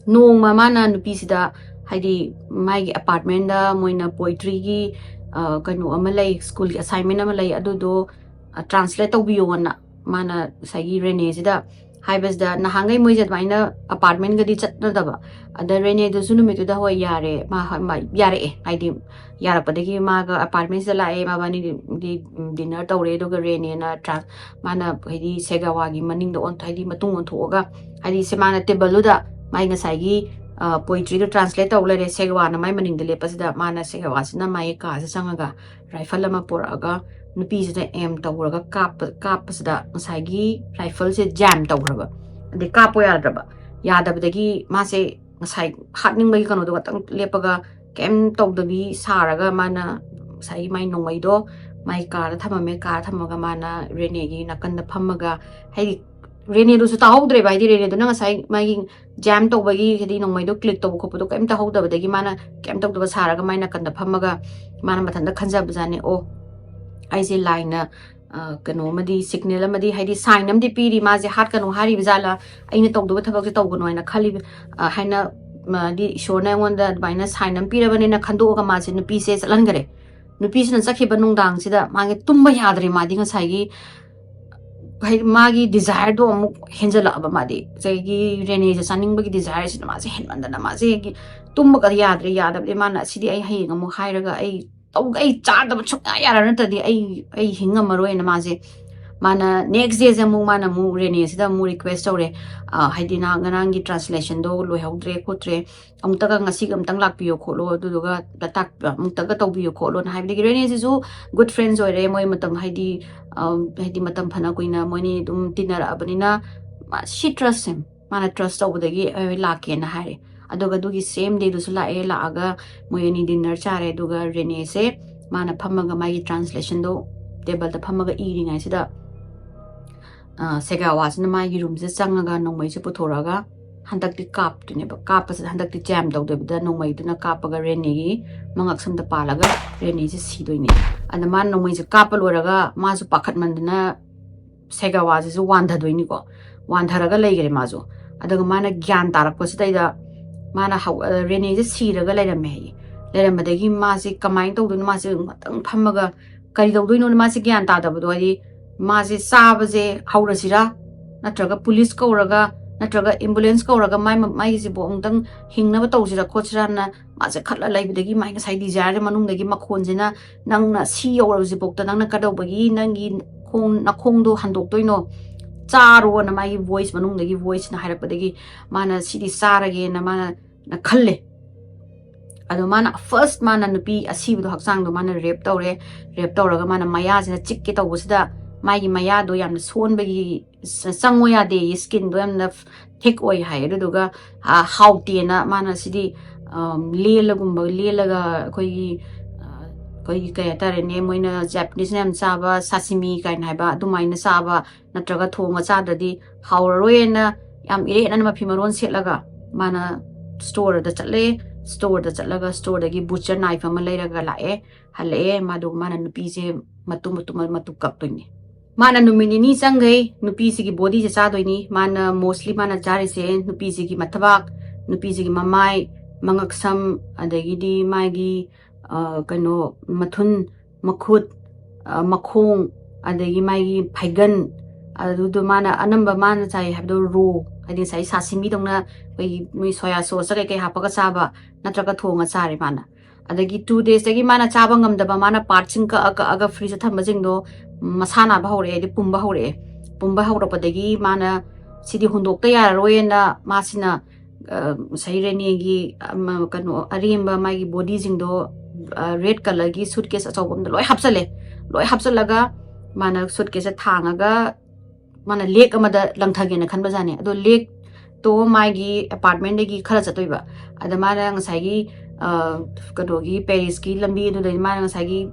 ꯅꯣꯡꯃ ꯃꯥꯅ ꯅꯨꯄꯤꯁꯤꯗ, ꯍꯥꯏꯗꯤ ꯃꯥꯒꯤ apartmentꯗ ꯃꯣꯏꯅ poetryꯒꯤ, ꯑ, ꯀꯩꯅꯣ ꯑꯃ ꯂꯩ, schoolꯒꯤ assignment ꯑꯃ ꯂꯩ, ꯑꯗꯨꯗꯣ, ꯑ, translate ꯇꯧꯕꯤꯌꯣꯅ ꯃꯥꯅ ꯉꯁꯥꯏꯒꯤ ꯔꯦꯅꯦꯁꯤꯗ ꯍꯥꯏꯕꯁꯤꯗ, ꯅꯍꯥꯟꯈꯩ ꯃꯣꯏꯁꯦ ꯑꯗꯨꯃꯥꯏꯅ apartmentꯒꯗꯤ ꯆꯠꯅꯗꯕ꯫ ꯑꯗ ꯔꯦꯅꯦꯗꯨꯁꯨ ꯅꯨꯃꯤꯠꯇꯨꯗ ꯍꯣꯏ ꯌꯥꯔꯦ, ꯃꯥ, ꯃꯥ ꯌꯥꯔꯛꯑꯦ, ꯍꯥꯏꯗꯤ ꯌꯥꯔꯛꯄꯗꯒꯤ ꯃꯥꯒ apartmentꯁꯤꯗ ꯂꯥꯛꯑꯦ, ꯃꯕꯥꯅꯤꯗꯤ dinner ꯇꯧꯔꯦ, ꯑꯗꯨꯒ ꯔꯦꯅꯦꯅ trans-, ꯃꯥꯅ ꯍꯥꯏꯗꯤ ꯁꯦꯒꯥꯋꯥꯒꯤ ꯃꯅꯤꯡꯗ ꯑꯣꯟ-, ꯍꯥꯏꯗꯤ ꯃꯇꯨꯡ ꯑꯣꯟꯊꯣꯛꯑꯒ, ꯍꯥꯏꯗꯤ ꯁꯦ ꯃꯥꯅ tableꯗꯨꯗ ꯃꯥꯏ ꯉꯁꯥꯏꯒꯤ, ꯑ, poetryꯗꯣ translate ꯇꯧ ꯂꯩꯔꯦ꯫ ꯁꯦꯒꯥꯋꯥꯅ ꯃꯥꯏ ꯃꯅꯤꯡꯗ ꯂꯦꯞꯄꯁꯤꯗ ꯃꯥꯅ ꯁꯦꯒꯥꯋꯥꯁꯤꯅ ꯃꯥꯒꯤ ꯀꯥꯁꯦ ꯆꯪꯉꯒ rifle ꯑꯃ ꯄꯨꯔꯛꯑꯒ ꯅꯨꯄꯤꯁꯤꯗ aim ꯇꯧꯔꯒ ꯀꯥꯞꯄ-, ꯀꯥꯞꯄꯁꯤꯗ ꯉꯁꯥꯏꯒꯤ rifleꯁꯦ jam ꯇꯧꯈ꯭ꯔꯕ, ꯑꯗꯩ ꯀꯥꯞꯄꯣ ꯌꯥꯗ꯭ꯔꯕ꯫ ꯌꯥꯗꯕꯗꯒꯤ ꯃꯥꯁꯦ ꯉꯁꯥꯏ ꯍꯥꯠꯅꯤꯡꯕꯒꯤ ꯀꯩꯅꯣꯗꯣ ꯈꯛꯇꯪ ꯂꯦꯞꯄꯒ ꯀꯩꯝ ꯇꯧꯗꯕꯤ ꯁꯥꯔꯒ ꯃꯥꯅ ꯉꯁꯥꯏꯒꯤ ꯃꯥꯏ ꯅꯣꯡꯃꯩꯗꯣ ꯃꯥꯏ ꯀꯥꯗ ꯊꯝꯃꯝꯃꯦ꯫ ꯀꯥꯗ ꯊꯝꯃꯒ ꯃꯥꯅ ꯔꯦꯅꯦꯒꯤ ꯅꯥꯀꯟꯗ ꯐꯝꯃꯒ, ꯍꯥꯏꯗꯤ ꯔꯦꯅꯦꯗꯨꯁꯨ ꯇꯥꯍꯧꯗ꯭ꯔꯦꯕ, ꯍꯥꯏꯗꯤ ꯔꯦꯅꯦꯗꯨꯅ ꯉꯁꯥꯏ ꯃꯥꯒꯤ jam ꯇꯧꯕꯒꯤ, ꯍꯥꯏꯗꯤ ꯅꯣꯡꯃꯩꯗꯣ click ꯇꯧꯕ ꯈꯣꯠꯄꯗꯣ ꯀꯩꯝ ꯇꯥꯍꯧꯗꯕꯗꯒꯤ ꯃꯥꯅ ꯀꯩꯝ ꯇꯧꯗꯕ ꯁꯥꯔꯒ ꯃꯥꯏ ꯅꯥꯀꯟꯗ ꯐꯝꯃꯒ ꯃꯥꯅ ꯃꯊꯟꯇ ꯈꯟꯖꯕꯖꯥꯠꯅꯦ, "ꯑꯣ, ꯑꯩꯁꯦ ꯂꯥꯏꯅ, ꯑ, ꯀꯩꯅꯣ ꯑꯃꯗꯤ, signal ꯑꯃꯗꯤ, ꯍꯥꯏꯗꯤ sign ꯑꯃꯗꯤ ꯄꯤꯔꯤ, ꯃꯥꯁꯦ ꯍꯥꯠꯀꯅꯨ ꯍꯥꯏꯔꯤꯕ ꯖꯥꯠꯂꯥ, ꯑꯩꯅ ꯇꯧꯗꯕ ꯊꯕꯛꯁꯦ ꯇꯧꯒꯅꯨ ꯍꯥꯏꯅ ꯈꯜꯂꯤꯕ, ꯑ, ꯍꯥꯏꯅ, ꯃꯥꯗꯤ ꯏꯁꯣꯔꯅ ꯑꯩꯉꯣꯟꯗ ꯑꯗꯨꯃꯥꯏꯅ sign ꯑꯃ ꯄꯤꯔꯕꯅꯤꯅ" ꯈꯟꯗꯣꯛꯑꯒ ꯃꯥꯁꯦ ꯅꯨꯄꯤꯁꯦ ꯆꯠꯍꯟꯈꯔꯦ꯫ ꯅꯨꯄꯤꯁꯤꯅ ꯆꯠꯈꯤꯕ ꯅꯨꯡꯗꯥꯡꯁꯤꯗ ꯃꯥꯒꯤ ꯇꯨꯝꯕ ꯌꯥꯗ꯭ꯔꯦ꯫ ꯃꯥꯗꯤ ꯉꯁꯥꯏꯒꯤ, ꯍꯥꯏꯗꯤ ꯃꯥꯒꯤ desireꯗꯣ ꯑꯃꯨꯛ ꯍꯦꯟꯖꯜꯂꯛꯑꯕ꯫ ꯃꯥꯗꯤ ꯉꯁꯥꯏꯒꯤ ꯔꯦꯅꯦꯁꯦ ꯆꯥꯅꯤꯡꯕꯒꯤ desireꯁꯤꯅ ꯃꯥꯁꯦ ꯍꯦꯟꯃꯟꯗꯅ ꯃꯥꯁꯦ ꯇꯨꯝꯕꯒ ꯌꯥꯗ꯭ꯔꯦ꯫ ꯌꯥꯗꯕꯗꯤ ꯃꯥꯅ, "ꯑꯁꯤꯗꯤ ꯑꯩ ꯍꯌꯦꯡ ꯑꯃꯨꯛ ꯍꯥꯏꯔꯒ ꯑꯩ ꯇꯧ ꯑꯩ ꯆꯥꯗꯕ ꯁꯨꯡꯌꯥ ꯌꯥꯔ ꯅꯠꯇ꯭ꯔꯗꯤ ꯑꯩ ꯑꯩ ꯍꯤꯡꯉꯝꯃꯔꯣꯏꯅ ꯃꯥꯁꯦ ꯃꯥꯅ ꯅꯦꯛꯁ ꯗꯦꯁꯦ ꯑꯃꯨꯛ ꯃꯥꯅ ꯑꯃꯨꯛ ꯔꯦꯅꯦꯁꯤꯗ ꯑꯃꯨꯛ ꯔꯤꯀ꯭ꯋꯦꯁ ꯇꯧꯔꯦ꯫ "ꯑ, ꯍꯥꯏꯗꯤ ꯅꯍꯥꯛ ꯉꯔꯥꯡꯒꯤ ꯇ꯭ꯔꯥꯟꯁꯂꯦꯁꯟꯗꯣ ꯂꯣꯏꯍꯧꯗ꯭ꯔꯦ ꯈꯣꯠꯇ꯭ꯔꯦ, ꯑꯃꯨꯛꯇꯒ ꯉꯁꯤꯒ ꯑꯃꯨꯛꯇꯪ ꯂꯥꯛꯄꯤꯌꯣ ꯈꯣꯠꯂꯣ, ꯑꯗꯨꯗꯨꯒ ꯇꯥꯛ-, ꯑꯃꯨꯛꯇꯒ ꯇꯧꯕꯤꯌꯣ ꯈꯣꯠꯂꯣꯅ" ꯍꯥꯏꯕꯗꯒꯤ ꯔꯦꯅꯦꯁꯤꯁꯨ ꯒꯨꯗ ꯐ꯭ꯔꯦꯟꯁ ꯑꯣꯏꯔꯦ ꯃꯣꯏ ꯃꯇꯝ ꯍꯥꯏꯗꯤ, ꯑ, ꯍꯥꯏꯗꯤ ꯃꯇꯝ ꯐꯅ ꯀꯨꯏꯅ ꯃꯣꯏꯅꯤ ꯑꯗꯨꯝ ꯇꯤꯟꯅꯔꯛꯑꯕꯅꯤꯅ ꯁꯤ ꯇ꯭ꯔꯁ ꯍꯤꯝ, ꯃꯥꯅ ꯇ꯭ꯔꯁ ꯇꯧꯕꯗꯒꯤ "ꯑꯩ ꯂꯥꯛꯀꯦꯅ" ꯍꯥꯏꯔꯦ꯫ ꯑꯗꯨꯒ ꯑꯗꯨꯒꯤ ꯁꯦꯝ ꯗꯦꯗꯨꯁꯨ ꯂꯥꯛꯑꯦ꯫ ꯂꯥꯛꯑꯒ ꯃꯣꯏ ꯑꯅꯤ ꯗꯤꯟꯅꯔ ꯆꯥꯔꯦ꯫ ꯑꯗꯨꯒ ꯔꯦꯅꯦꯁꯦ ꯃꯥꯅ ꯐꯝꯃꯒ ꯃꯥꯒꯤ ꯇ꯭ꯔꯥꯟꯁꯂꯦꯁꯟꯗꯣ ꯇꯦꯕꯜꯗ ꯐꯝꯃꯒ ꯏꯔꯤꯉꯩꯁꯤꯗ, ꯑ, ꯁꯦꯒꯥꯋꯥꯁꯤꯅ ꯃꯥꯒꯤ ꯔꯨꯝꯁꯤꯗ ꯆꯪꯉꯒ ꯅꯣꯡꯃꯩꯁꯦ ꯄꯨꯊꯣꯔꯛꯑꯒ ꯍꯟꯗꯛꯇꯤ ꯀꯥꯞꯇꯣꯏꯅꯦꯕ꯫ ꯀꯥꯞꯄꯁꯤꯗ ꯍꯟꯗꯛꯇꯤ ꯖꯦꯝ ꯇꯧꯗꯕꯤꯗ ꯅꯣꯡꯃꯩꯗꯨꯅ ꯀꯥꯞꯄꯒ ꯔꯦꯅꯦꯒꯤ ꯃꯉꯛꯁꯝꯗ ꯄꯥꯜꯂꯒ ꯔꯦꯅꯦꯁꯦ ꯁꯤꯗꯣꯏꯅꯦ꯫ ꯑꯗ ꯃꯥꯅ ꯅꯣꯡꯃꯩꯁꯦ ꯀꯥꯞꯄ ꯂꯣꯏꯔꯒ ꯃꯥꯁꯨ ꯄꯥꯈꯠꯃꯟꯗꯅ ꯁꯦꯒꯥꯋꯥꯁꯤꯁꯨ ꯋꯥꯟꯊꯗꯣꯏꯅꯤꯀꯣ꯫ ꯋꯥꯟꯊꯔꯒ ꯂꯩꯈ꯭ꯔꯦ ꯃꯥꯁꯨ꯫ ꯑꯗꯨꯒ ꯃꯥꯅ ꯒ꯭ꯌꯥꯟ ꯇꯥꯔꯛꯄꯁꯤꯗꯩꯗ ꯃꯥꯅ ꯍꯧ-, ꯑ, ꯔꯦꯅꯦꯁꯦ ꯁꯤꯔꯒ ꯂꯩꯔꯝꯃꯦ ꯍꯥꯏꯌꯦ꯫ ꯂꯩꯔꯝꯕꯗꯒꯤ ꯃꯥꯁꯦ ꯀꯃꯥꯏꯅ ꯇꯧꯗꯣꯏꯅꯣ? ꯃꯥꯁꯦ ꯉꯥꯛꯇꯪ ꯐꯝꯃꯒ ꯀꯔꯤ ꯇꯧꯗꯣꯏꯅꯣꯅ ꯃꯥꯁꯦ ꯒ꯭ꯌꯥꯟ ꯇꯥꯗꯕꯗꯣ, ꯍꯥꯏꯗꯤ ꯃꯥꯁꯦ ꯆꯥꯕꯁꯦ ꯍꯧꯔꯁꯤꯔꯥ, ꯅꯠꯇ꯭ꯔꯒ ꯄꯨꯂꯤꯁ ꯀꯧꯔꯒ, ꯅꯠꯇ꯭ꯔꯒ ꯑꯦꯝꯕꯨꯂꯦꯟꯁ ꯀꯧꯔꯒ ꯃꯥꯏ ꯃ-, ꯃꯥꯏꯁꯤꯕꯨ ꯑꯃꯨꯛꯇꯪ ꯍꯤꯡꯅꯕ ꯇꯧꯁꯤꯔꯥ ꯈꯣꯠꯁꯤꯔꯥꯅ ꯃꯥꯁꯦ ꯈꯜꯂ ꯂꯩꯕꯗꯒꯤ ꯃꯥꯏ ꯉꯁꯥꯏ ꯗꯤꯖꯥꯌꯔ ꯃꯅꯨꯡꯗꯒꯤ ꯃꯈꯣꯟꯁꯤꯅ, "ꯅꯪꯅ ꯁꯤ ꯌꯧꯔꯕꯁꯤꯐꯥꯎꯗ ꯅꯪꯅ ꯀꯩꯗꯧꯕꯒꯤ ꯅꯪꯒꯤ ꯈꯣꯡ, ꯅꯈꯣꯡꯗꯣ ꯍꯟꯗꯣꯛꯇꯣꯏꯅꯣ? ꯆꯥꯔꯣꯅ" ꯃꯥꯒꯤ ꯚꯣꯏꯁ ꯃꯅꯨꯡꯗꯒꯤ ꯚꯣꯏꯁꯅ ꯍꯥꯏꯔꯛꯄꯗꯒꯤ ꯃꯥꯅ ꯁꯤꯗꯤ ꯆꯥꯔꯒꯦꯅ ꯃꯥꯅ ꯈꯜꯂꯦ꯫ ꯑꯗꯣ ꯃꯥꯅ ꯐꯥꯔꯁ ꯃꯥꯅ ꯅꯨꯄꯤ ꯑꯁꯤꯕꯗꯣ ꯍꯛꯆꯥꯡꯗꯣ ꯃꯥꯅ ꯔꯦꯞ ꯇꯧꯔꯦ꯫ ꯔꯦꯞ ꯇꯧꯔꯒ ꯃꯥꯅ ꯃꯌꯥꯁꯤꯅ ꯆꯤꯛꯀꯦ ꯇꯧꯕꯁꯤꯗ ꯃꯥꯒꯤ ꯃꯌꯥꯗꯣ ꯌꯥꯝꯅ ꯁꯣꯟꯕꯒꯤ ꯆ-, ꯆꯪꯉꯣ ꯌꯥꯗꯦ, ꯁ꯭ꯀꯤꯟꯗꯣ ꯌꯥꯝꯅ ꯊꯤꯛ ꯑꯣꯏ ꯍꯥꯏ꯫ ꯑꯗꯨꯗꯨꯒ, ꯑ, ꯍꯥꯎꯇꯦꯅ ꯃꯥꯅ ꯁꯤꯗꯤ, ꯑꯝ, ꯂꯦꯜꯂꯒꯨꯝꯕ, ꯂꯦꯜꯂꯒ ꯑꯩꯈꯣꯏꯒꯤ, ꯑ, ꯑꯩꯈꯣꯏꯒꯤ ꯀꯩ ꯍꯥꯏꯇꯥꯔꯦꯅꯦ, ꯃꯣꯏꯅ ꯖꯥꯄꯅꯤꯁꯅ ꯌꯥꯝ ꯆꯥꯕ ꯁꯥꯁꯤꯃꯤ ꯀꯥꯏꯅ ꯍꯥꯏꯕ ꯑꯗꯨꯃꯥꯏꯅ ꯆꯥꯕ ꯅꯠꯇ꯭ꯔꯒ ꯊꯣꯡꯉ ꯆꯥꯗ꯭ꯔꯗꯤ ꯍꯥꯎꯔꯔꯣꯏꯅ ꯌꯥꯝ ꯏꯔꯦꯠꯅꯅ ꯃꯐꯤ ꯃꯔꯣꯟ ꯁꯦꯠꯂꯒ ꯃꯥꯅ ꯁ꯭ꯇꯣꯔꯗ ꯆꯠꯂꯦ꯫ ꯁ꯭ꯇꯣꯔꯗ ꯆꯠꯂꯒ ꯁ꯭ꯇꯣꯔꯗꯒꯤ ꯕꯨꯆꯔ ꯅꯥꯏꯐ ꯑꯃ ꯂꯩꯔꯒ ꯂꯥꯛꯑꯦ꯫ ꯍꯜꯂꯛꯑꯦ꯫ ꯃꯥꯗꯣ ꯃꯥꯅ ꯅꯨꯄꯤꯁꯦ ꯃꯇꯨꯝ ꯃꯇꯨꯝ ꯃꯇꯨꯝ ꯀꯛꯇꯣꯏꯅꯦ꯫ ꯃꯥꯅ ꯅꯨꯃꯤꯠ ꯅꯤꯅꯤ ꯆꯪꯈꯩ ꯅꯨꯄꯤꯁꯤꯒꯤ ꯕꯣꯗꯤꯁꯦ ꯆꯥꯗꯣꯏꯅꯤ꯫ ꯃꯥꯅ ꯃꯣꯁꯂꯤ ꯃꯥꯅ ꯆꯥꯔꯤꯁꯦ ꯅꯨꯄꯤꯁꯤꯒꯤ ꯃꯊꯕꯥꯛ, ꯅꯨꯄꯤꯁꯤꯒꯤ ꯃꯃꯥꯏ, ꯃꯉꯛꯁꯝ, ꯑꯗꯒꯤꯗꯤ ꯃꯥꯒꯤ, ꯑ, ꯀꯩꯅꯣ, ꯃꯊꯨꯟ, ꯃꯈꯨꯠ, ꯑ, ꯃꯈꯣꯡ, ꯑꯗꯒꯤ ꯃꯥꯒꯤ ꯐꯩꯒꯟ, ꯑꯗꯨꯗꯣ ꯃꯥꯅ ꯑꯅꯝꯕ ꯃꯥꯅ ꯆꯥꯏ ꯍꯥꯏꯕꯗꯣ ꯔꯣ, ꯍꯥꯏꯗꯤ ꯉꯁꯥꯏ ꯁꯥꯁꯤꯃꯤꯗꯧꯅ ꯑꯩꯈꯣꯏꯒꯤ ꯃꯣꯏ ꯁꯣꯌꯥ ꯁꯣꯁꯇ ꯀꯩꯀꯩ ꯍꯥꯞꯄꯒ ꯆꯥꯕ ꯅꯠꯇ꯭ꯔꯒ ꯊꯣꯡꯉ ꯆꯥꯔꯦ ꯃꯥꯅ꯫ ꯑꯗꯒꯤ ꯇꯨ ꯗꯦꯖꯇꯒꯤ ꯃꯥꯅ ꯆꯥꯕ ꯉꯝꯗꯕ, ꯃꯥꯅ ꯄꯥꯔꯠꯁꯤꯡ ꯀꯛꯑ ꯀꯛꯑꯒ ꯐ꯭ꯔꯤꯖꯇ ꯊꯝꯕꯁꯤꯡꯗꯣ ꯃꯁꯥ ꯅꯥꯕ ꯍꯧꯔꯛꯑꯦ, ꯍꯥꯏꯗꯤ ꯄꯨꯝꯕ ꯍꯧꯔꯛꯑꯦ꯫ ꯄꯨꯝꯕ ꯍꯧꯔꯛꯄꯗꯒꯤ ꯃꯥꯅ ꯁꯤꯗꯤ ꯍꯨꯟꯗꯣꯛꯇ ꯌꯥꯔꯔꯣꯏꯅ ꯃꯥꯁꯤꯅ, ꯑ, ꯉꯁꯥꯏ ꯔꯦꯅꯦꯒꯤ, ꯑꯃ, ꯀꯩꯅꯣ, ꯑꯔꯦꯝꯕ ꯃꯥꯒꯤ ꯕꯣꯗꯤꯁꯤꯡꯗꯣ, ꯑ, ꯔꯦꯗ ꯀꯂꯔꯒꯤ ꯁꯨꯠꯀꯦꯁ ꯑꯆꯧꯕ ꯑꯃꯗ ꯂꯣꯏ ꯍꯥꯞꯆꯜꯂꯦ꯫ ꯂꯣꯏ ꯍꯥꯞꯆꯜꯂꯒ ꯃꯥꯅ ꯁꯨꯠꯀꯦꯁꯁꯦ ꯊꯥꯡꯉꯒ ꯃꯥꯅ ꯂꯦꯛ ꯑꯃꯗ ꯂꯪꯊꯒꯦꯅ ꯈꯟꯕꯖꯥꯠꯅꯦ꯫ ꯑꯗꯣ ꯂꯦꯛꯇꯣ ꯃꯥꯒꯤ ꯑꯦꯄꯥꯔꯠꯃꯦꯟꯗꯒꯤ ꯈꯔ ꯆꯠꯇꯣꯏꯕ꯫ ꯑꯗ ꯃꯥꯅ ꯉꯁꯥꯏꯒꯤ, ꯑ, ꯀꯩꯅꯣꯒꯤ ꯄꯦꯔꯤꯁꯀꯤ ꯂꯝꯕꯤ ꯑꯗꯨꯗꯩ ꯃꯥꯅ ꯉꯁꯥꯏꯒꯤ,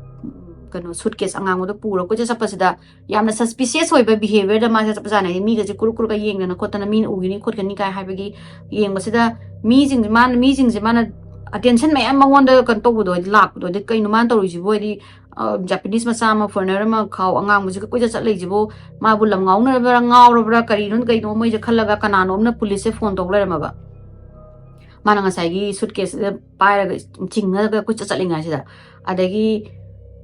ꯀꯩꯅꯣ, ꯁꯨꯠꯀꯦꯁ ꯑꯉꯥꯡꯕꯗꯣ ꯄꯨꯔ ꯀꯣꯏꯆꯠ ꯆꯠꯄꯁꯤꯗ ꯌꯥꯝꯅ suspicious ꯑꯣꯏꯕ behaviourꯗ ꯃꯥꯁꯦ ꯆꯠꯄꯖꯥꯠꯅꯦ꯫ ꯍꯥꯏꯗꯤ ꯃꯤꯒꯁꯦ ꯀꯨꯔꯨꯛ ꯀꯨꯔꯨꯛꯀ ꯌꯦꯡꯗꯅ ꯈꯣꯠꯇꯅ ꯃꯤꯅ ꯎꯈꯤꯅꯤ ꯈꯣꯠꯀꯅꯤ ꯀꯥꯏ ꯍꯥꯏꯕꯒꯤ ꯌꯦꯡꯕꯁꯤꯗ ꯃꯤꯁꯤꯡ-, ꯃꯥꯅ, ꯃꯤꯁꯤꯡꯁꯦ ꯃꯥꯅ attention ꯃꯌꯥꯝ ꯃꯉꯣꯟꯗ ꯀꯩꯅꯣ ꯇꯧꯕꯗꯣ, ꯍꯥꯏꯗꯤ ꯂꯥꯛꯄꯗꯣ, ꯍꯥꯏꯗꯤ ꯀꯩꯅꯣ ꯃꯥꯅ ꯇꯧꯔꯤꯁꯤꯕꯨ, ꯍꯥꯏꯗꯤ, ꯑ, Japanese ꯃꯆꯥ ꯑꯃ, foreigner ꯑꯃ ꯈꯥꯎ ꯑꯉꯥꯡꯕꯁꯤꯒ ꯀꯣꯏꯆꯠ ꯆꯠ ꯂꯩꯁꯤꯕꯨ, ꯃꯥꯕꯨ ꯂꯝ ꯉꯥꯎꯅꯔꯕ꯭ꯔꯥ, ꯉꯥꯎꯔꯕ꯭ꯔꯥ, ꯀꯔꯤꯅꯣ ꯀꯩꯅꯣ ꯃꯣꯏꯁꯦ ꯈꯜꯂꯒ ꯀꯅꯥꯅꯣ ꯑꯃꯅ ꯄꯨꯂꯤꯁꯁꯦ ꯐꯣꯟ ꯇꯧ ꯂꯩꯔꯝꯃꯕ꯫ ꯃꯥꯅ ꯉꯁꯥꯏꯒꯤ ꯁꯨꯠꯀꯦꯁꯁꯤꯗ ꯄꯥꯏꯔꯒ ꯆꯤꯡꯉꯒ ꯀꯣꯏꯆꯠ ꯆꯠꯂꯤꯉꯩꯁꯤꯗ꯫ ꯑꯗꯒꯤ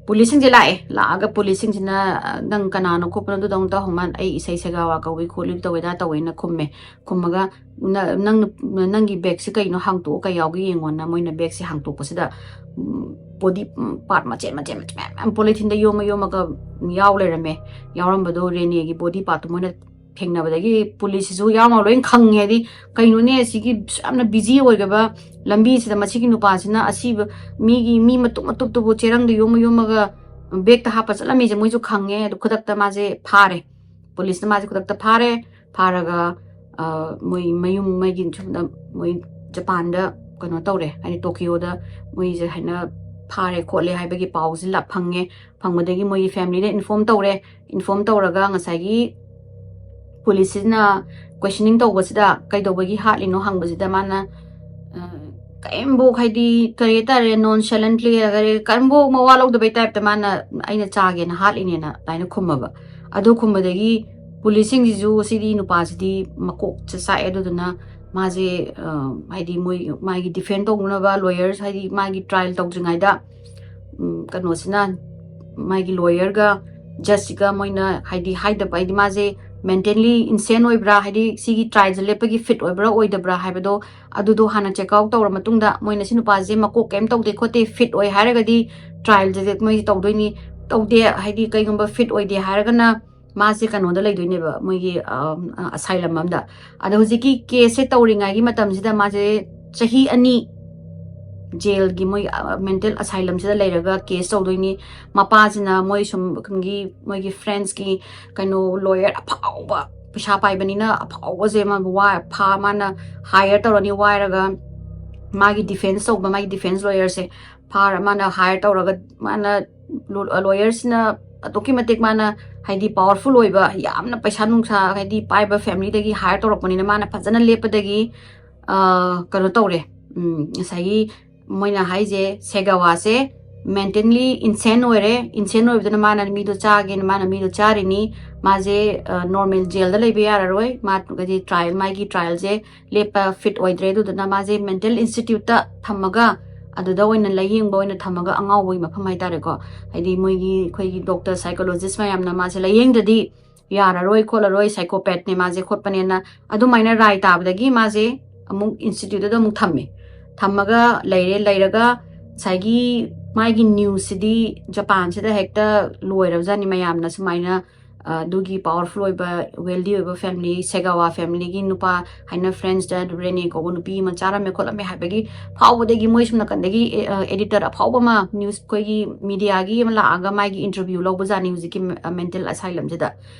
ꯄꯨꯂꯤꯁꯁꯤꯡꯁꯦ ꯂꯥꯛꯑꯦ꯫ ꯂꯥꯛꯑꯒ ꯄꯨꯂꯤꯁꯁꯤꯡꯁꯤꯅ, "ꯑ, ꯅꯪ ꯀꯅꯥꯅꯣ ꯈꯣꯠꯄꯅꯣ?" ꯑꯗꯨꯗ ꯑꯃꯨꯛ ꯇꯧꯍꯧ ꯃꯥꯅ, "ꯑꯩ ꯏꯁꯩ ꯁꯦꯒꯥꯋꯥ ꯀꯧꯏ ꯈꯣꯠꯂꯤ, ꯇꯧꯋꯦ ꯑꯗꯥ ꯇꯧꯋꯦꯅ" ꯈꯨꯝꯃꯦ꯫ ꯈꯨꯝꯃꯒ, "ꯅ-, ꯅꯪ, ꯅꯪꯒꯤ ꯕꯦꯒꯁꯤ ꯀꯩꯅꯣ? ꯍꯥꯡꯇꯣꯛꯑꯣ, ꯀꯩ ꯌꯥꯎꯒꯦ ꯌꯦꯡꯉꯣꯅ" ꯃꯣꯏꯅ ꯕꯦꯒꯁꯤ ꯍꯥꯡꯇꯣꯛꯄꯁꯤꯗ, ꯎꯝ, ꯕꯣꯗꯤ, ꯎꯝ, ꯄꯥꯔꯠ ꯃꯆꯦꯠ ꯃꯆꯦꯠ ꯃꯆꯦꯠ ꯃꯌꯥꯝ ꯃꯌꯥꯝ ꯄꯣꯂꯤꯊꯤꯟꯗ ꯌꯣꯝꯃ ꯌꯣꯝꯃꯒ ꯌꯥꯎ ꯂꯩꯔꯝꯃꯦ꯫ ꯌꯥꯎꯔꯝꯕꯗꯣ ꯔꯦꯅꯦꯒꯤ ꯕꯣꯗꯤ ꯄꯥꯔꯠꯇꯣ ꯃꯣꯏꯅ ꯊꯦꯡꯅꯕꯗꯒꯤ ꯄꯨꯂꯤꯁꯁꯤꯁꯨ ꯌꯥꯎꯅ ꯂꯣꯏ ꯈꯪꯉꯦ꯫ ꯍꯥꯏꯗꯤ, "ꯀꯩꯅꯣꯅꯦ, ꯁꯤꯒꯤ ꯌꯥꯝꯅ ꯕꯤꯖꯤ ꯑꯣꯏꯈ꯭ꯔꯕ ꯂꯝꯕꯤꯁꯤꯗ ꯃꯁꯤꯒꯤ ꯅꯨꯄꯥꯁꯤꯅ ꯑꯁꯤꯕ ꯃꯤꯒꯤ, ꯃꯤ ꯃꯇꯨꯞ ꯃꯇꯨꯞꯇꯨꯕꯨ ꯆꯦꯔꯪꯗ ꯌꯣꯝꯃ ꯌꯣꯝꯃꯒ ꯕꯦꯒꯇ ꯍꯥꯞꯄ ꯆꯠꯂꯝꯃꯤꯁꯦ?" ꯃꯣꯏꯁꯨ ꯈꯪꯉꯦ꯫ ꯑꯗꯨ ꯈꯨꯗꯛꯇ ꯃꯥꯁꯦ ꯐꯥꯔꯦ꯫ ꯄꯨꯂꯤꯁꯅ ꯃꯥꯁꯦ ꯈꯨꯗꯛꯇ ꯐꯥꯔꯦ꯫ ꯐꯥꯔꯒ, ꯑ, ꯃꯣꯏ ꯃꯌꯨꯝ, ꯃꯣꯏꯒꯤ ꯁꯣꯝꯗ ꯃꯣꯏ ꯖꯄꯥꯟꯗ ꯀꯩꯅꯣ ꯇꯧꯔꯦ, ꯍꯥꯏꯗꯤ ꯇꯣꯀꯤꯌꯣꯗ ꯃꯣꯏꯁꯦ ꯍꯥꯏꯅ ꯐꯥꯔꯦ ꯈꯣꯠꯂꯦ ꯍꯥꯏꯕꯒꯤ ꯄꯥꯎꯁꯦ ꯂꯥꯛ-, ꯐꯪꯉꯦ꯫ ꯐꯪꯕꯗꯒꯤ ꯃꯣꯏꯒꯤ familyꯗ inform ꯇꯧꯔꯦ꯫ Inform ꯇꯧꯔꯒ ꯉꯁꯥꯏꯒꯤ ꯄꯨꯂꯤꯁꯁꯤꯅ questioning ꯇꯧꯕꯁꯤꯗ, "ꯀꯩꯗꯧꯕꯒꯤ ꯍꯥꯠꯂꯤꯅꯣ?" ꯍꯪꯕꯁꯤꯗ ꯃꯥꯅ, ꯑ, ꯀꯔꯤꯝꯐꯧ, ꯍꯥꯏꯗꯤ, ꯀꯔꯤ ꯍꯥꯏꯇꯥꯔꯦ, nonchalantly, ꯀꯔꯤ, ꯀꯔꯤꯝꯐꯧ ꯃꯋꯥ ꯂꯧꯗꯕꯩ typeꯇ ꯃꯥꯅ, "ꯑꯩꯅ ꯆꯥꯒꯦꯅ ꯍꯥꯠꯂꯤꯅꯦꯅ" ꯑꯗꯨꯃꯥꯏꯅ ꯈꯨꯝꯃꯕ꯫ ꯑꯗꯨ ꯈꯨꯝꯕꯗꯒꯤ ꯄꯨꯂꯤꯁꯁꯤꯡꯁꯤꯁꯨ, "ꯁꯤꯗꯤ ꯅꯨꯄꯥꯁꯤꯗꯤ ꯃꯀꯣꯛꯁꯦ ꯆꯥꯛꯑꯦ", ꯑꯗꯨꯗꯨꯅ ꯃꯥꯁꯦ, ꯑ, ꯍꯥꯏꯗꯤ, ꯃꯣꯏ, ꯃꯥꯒꯤ defend ꯇꯧꯅꯕ lawyers, ꯍꯥꯏꯗꯤ, ꯃꯥꯒꯤ trial ꯇꯧꯗ꯭ꯔꯤꯉꯩꯗ, ꯎꯝ, ꯀꯩꯅꯣꯁꯤꯅ, ꯃꯥꯒꯤ lawyerꯒ judgeꯁꯤꯒ ꯃꯣꯏꯅ, ꯍꯥꯏꯗꯤ, ꯍꯥꯏꯗꯕ, ꯍꯥꯏꯗꯤ, ꯃꯥꯁꯦ ꯃꯦꯟꯇꯦꯟꯂꯤ ꯏꯟꯁꯦꯟ ꯑꯣꯏꯕ꯭ꯔꯥ, ꯍꯥꯏꯗꯤ ꯁꯤꯒꯤ ꯇ꯭ꯔꯥꯏꯜꯁꯦ ꯂꯦꯞꯄꯒꯤ ꯐꯤꯠ ꯑꯣꯏꯕ꯭ꯔꯥ ꯑꯣꯏꯗꯕ꯭ꯔꯥ ꯍꯥꯏꯕꯗꯣ, ꯑꯗꯨꯗꯣ ꯍꯥꯟꯅ ꯆꯦꯛ ꯑꯥꯎꯠ ꯇꯧꯔ ꯃꯇꯨꯡꯗ, ꯃꯣꯏꯅ ꯁꯤ ꯅꯨꯄꯥꯁꯦ ꯃꯀꯣꯛ ꯀꯩꯝ ꯇꯧꯗꯦ ꯈꯣꯠꯇꯦ, ꯐꯤꯠ ꯑꯣꯏ ꯍꯥꯏꯔꯒꯗꯤ ꯇ꯭ꯔꯥꯏꯜꯁꯦ ꯃꯣꯏ ꯇꯧꯗꯣꯏꯅꯤ꯫ ꯇꯧꯗꯦ, ꯍꯥꯏꯗꯤ ꯀꯩꯒꯨꯝꯕ ꯐꯤꯠ ꯑꯣꯏꯗꯦ ꯍꯥꯏꯔꯒꯅ ꯃꯥꯁꯦ ꯀꯩꯅꯣꯗ ꯂꯩꯗꯣꯏꯅꯦꯕ, ꯃꯣꯏꯒꯤ ꯑꯁꯥꯏꯂꯝ ꯑꯃꯗ꯫ ꯑꯗꯣ ꯍꯧꯖꯤꯛꯀꯤ ꯀꯦꯁꯁꯦ ꯇꯧꯔꯤꯉꯩꯒꯤ ꯃꯇꯝꯁꯤꯗ ꯃꯥꯁꯦ ꯆꯍꯤ ꯑꯅꯤ ꯖꯦꯜꯒꯤ, ꯃꯣꯏ ꯃꯦꯟꯇꯦꯜ ꯑꯁꯥꯏꯂꯝꯁꯤꯗ ꯂꯩꯔꯒ ꯀꯦꯁ ꯇꯧꯗꯣꯏꯅꯤ꯫ ꯃꯄꯥꯁꯤꯅ ꯃꯣꯏ ꯁꯨꯝꯒꯤ, ꯃꯣꯏꯒꯤ ꯐ꯭ꯔꯦꯟꯁꯀꯤ ꯀꯩꯅꯣ, ꯂꯣꯌꯔ ꯑꯐꯥꯎꯕ, ꯄꯩꯁꯥ ꯄꯥꯏꯕꯅꯤꯅ ꯑꯐꯥꯎꯕꯁꯦ ꯃꯥ ꯋꯥ-, ꯐꯥ-, ꯃꯥꯅ ꯍꯥꯏꯌꯔ ꯇꯧꯔꯅꯤ, ꯋꯥꯏꯔꯒ ꯃꯥꯒꯤ ꯗꯤꯐꯦꯟꯁ ꯇꯧꯕ, ꯃꯥꯒꯤ ꯗꯤꯐꯦꯟꯁ ꯂꯣꯌꯔꯁꯦ ꯐꯥꯔ ꯃꯥꯅ ꯍꯥꯏꯌꯔ ꯇꯧꯔꯒ, ꯃꯥꯅ ꯂꯣ-, ꯂꯣꯌꯔꯁꯤꯅ ꯑꯗꯨꯛꯀꯤ ꯃꯇꯤꯛ ꯃꯥꯅ, ꯍꯥꯏꯗꯤ, ꯄꯋꯥꯔꯐꯨꯜ ꯑꯣꯏꯕ, ꯌꯥꯝꯅ ꯄꯩꯁꯥ ꯅꯨꯡꯁꯥ, ꯍꯥꯏꯗꯤ, ꯄꯥꯏꯕ ꯐꯦꯃꯤꯂꯤꯗꯒꯤ ꯍꯥꯏꯌꯔ ꯇꯧꯔꯛꯄꯅꯤꯅ ꯃꯥꯅ ꯐꯖꯅ ꯂꯦꯞꯄꯗꯒꯤ, ꯑ, ꯀꯩꯅꯣ ꯇꯧꯔꯦ꯫ ꯎꯝ, ꯉꯁꯥꯏꯒꯤ ꯃꯣꯏꯅ ꯍꯥꯏꯁꯦ, ꯁꯦꯒꯥꯋꯥꯁꯦ ꯃꯦꯟꯇꯦꯟꯂꯤ ꯏꯟꯁꯦꯟ ꯑꯣꯏꯔꯦ꯫ ꯏꯟꯁꯦꯟ ꯑꯣꯏꯕꯗꯨꯅ ꯃꯥꯅ ꯃꯤꯗꯣ ꯆꯥꯒꯦꯅ ꯃꯥꯅ ꯃꯤꯗꯣ ꯆꯥꯔꯤꯅꯤ꯫ ꯃꯥꯁꯦ, ꯑ, ꯅꯣꯔꯃꯦꯜ ꯖꯦꯜꯗ ꯂꯩꯕ ꯌꯥꯔꯔꯣꯏ꯫ ꯃꯥ, ꯍꯥꯏꯗꯤ, ꯇ꯭ꯔꯥꯏꯜ, ꯃꯥꯒꯤ ꯇ꯭ꯔꯥꯏꯜꯁꯦ ꯂꯦꯞꯄ ꯐꯤꯠ ꯑꯣꯏꯗ꯭ꯔꯦ꯫ ꯑꯗꯨꯗꯨꯅ ꯃꯥꯁꯦ ꯃꯦꯟꯇꯦꯜ ꯏꯟꯁꯇꯤꯇ꯭ꯌꯨꯠꯇ ꯊꯝꯃꯒ, ꯑꯗꯨꯗ ꯑꯣꯏꯅ ꯂꯥꯌꯦꯡꯕ ꯑꯣꯏꯅ ꯊꯝꯃꯒ, ꯑꯉꯥꯎꯕꯒꯤ ꯃꯐꯝ ꯍꯥꯏꯇꯥꯔꯦꯀꯣ, ꯍꯥꯏꯗꯤ ꯃꯣꯏꯒꯤ, ꯑꯩꯈꯣꯏꯒꯤ ꯗꯣꯛꯇꯔ, ꯁꯥꯏꯀꯣꯂꯣꯖꯤꯁ ꯃꯌꯥꯝꯅ ꯃꯥꯁꯦ ꯂꯥꯌꯦꯡꯗꯗꯤ ꯌꯥꯔꯔꯣꯏ ꯈꯣꯠꯂꯔꯣꯏ, ꯁꯥꯏꯀꯣꯄꯦꯠꯅꯦ ꯃꯥꯁꯦ ꯈꯣꯠꯄꯅꯦꯅ ꯑꯗꯨꯃꯥꯏꯅ ꯔꯥꯏ ꯇꯥꯕꯗꯒꯤ ꯃꯥꯁꯦ ꯑꯃꯨꯛ ꯏꯟꯁꯇꯤꯇ꯭ꯌꯨꯠꯇꯨꯗ ꯑꯃꯨꯛ ꯊꯝꯃꯦ꯫ ꯊꯝꯃꯒ ꯂꯩꯔꯦ꯫ ꯂꯩꯔꯒ ꯉꯁꯥꯏꯒꯤ ꯃꯥꯒꯤ ꯅ꯭ꯌꯨꯁꯁꯤꯗꯤ ꯖꯄꯥꯟꯁꯤꯗ ꯍꯦꯛꯇ ꯂꯣꯏꯔꯕꯖꯥꯠꯅꯤ꯫ ꯃꯌꯥꯝꯅ ꯁꯨꯃꯥꯏꯅ, ꯑ, ꯑꯗꯨꯒꯤ ꯄꯋꯥꯔꯐꯨꯜ ꯑꯣꯏꯕ, ꯋꯦꯜꯗꯤ ꯑꯣꯏꯕ ꯐꯦꯃꯤꯂꯤ, ꯁꯦꯒꯥꯋꯥ ꯐꯦꯃꯤꯂꯤꯒꯤ ꯅꯨꯄꯥ ꯍꯥꯏꯅ ꯐ꯭ꯔꯦꯟꯁꯇ ꯔꯦꯅꯦ ꯀꯧꯕ ꯅꯨꯄꯤ ꯑꯃ ꯆꯥꯔꯝꯃꯦ ꯈꯣꯠꯂꯝꯃꯦ ꯍꯥꯏꯕꯒꯤ ꯐꯥꯎꯕꯗꯒꯤ ꯃꯣꯏ ꯁꯨꯝ ꯅꯥꯀꯟꯗꯒꯤ, ꯑꯦ, ꯑ, ꯑꯦꯗꯤꯇꯔ ꯑꯐꯥꯎꯕ ꯑꯃ, ꯅ꯭ꯌꯨꯁ, ꯑꯩꯈꯣꯏꯒꯤ ꯃꯤꯗꯤꯌꯥꯒꯤ ꯑꯃ ꯂꯥꯛꯑꯒ ꯃꯥꯒꯤ ꯏꯟꯇꯔꯚ꯭ꯌꯨ ꯂꯧꯕꯖꯥꯠꯅꯤ ꯍꯧꯖꯤꯛꯀꯤ ꯃꯦ-, ꯑ, ꯃꯦꯟꯇꯦꯜ ꯑꯁꯥꯏꯂꯝꯁꯤꯗ꯫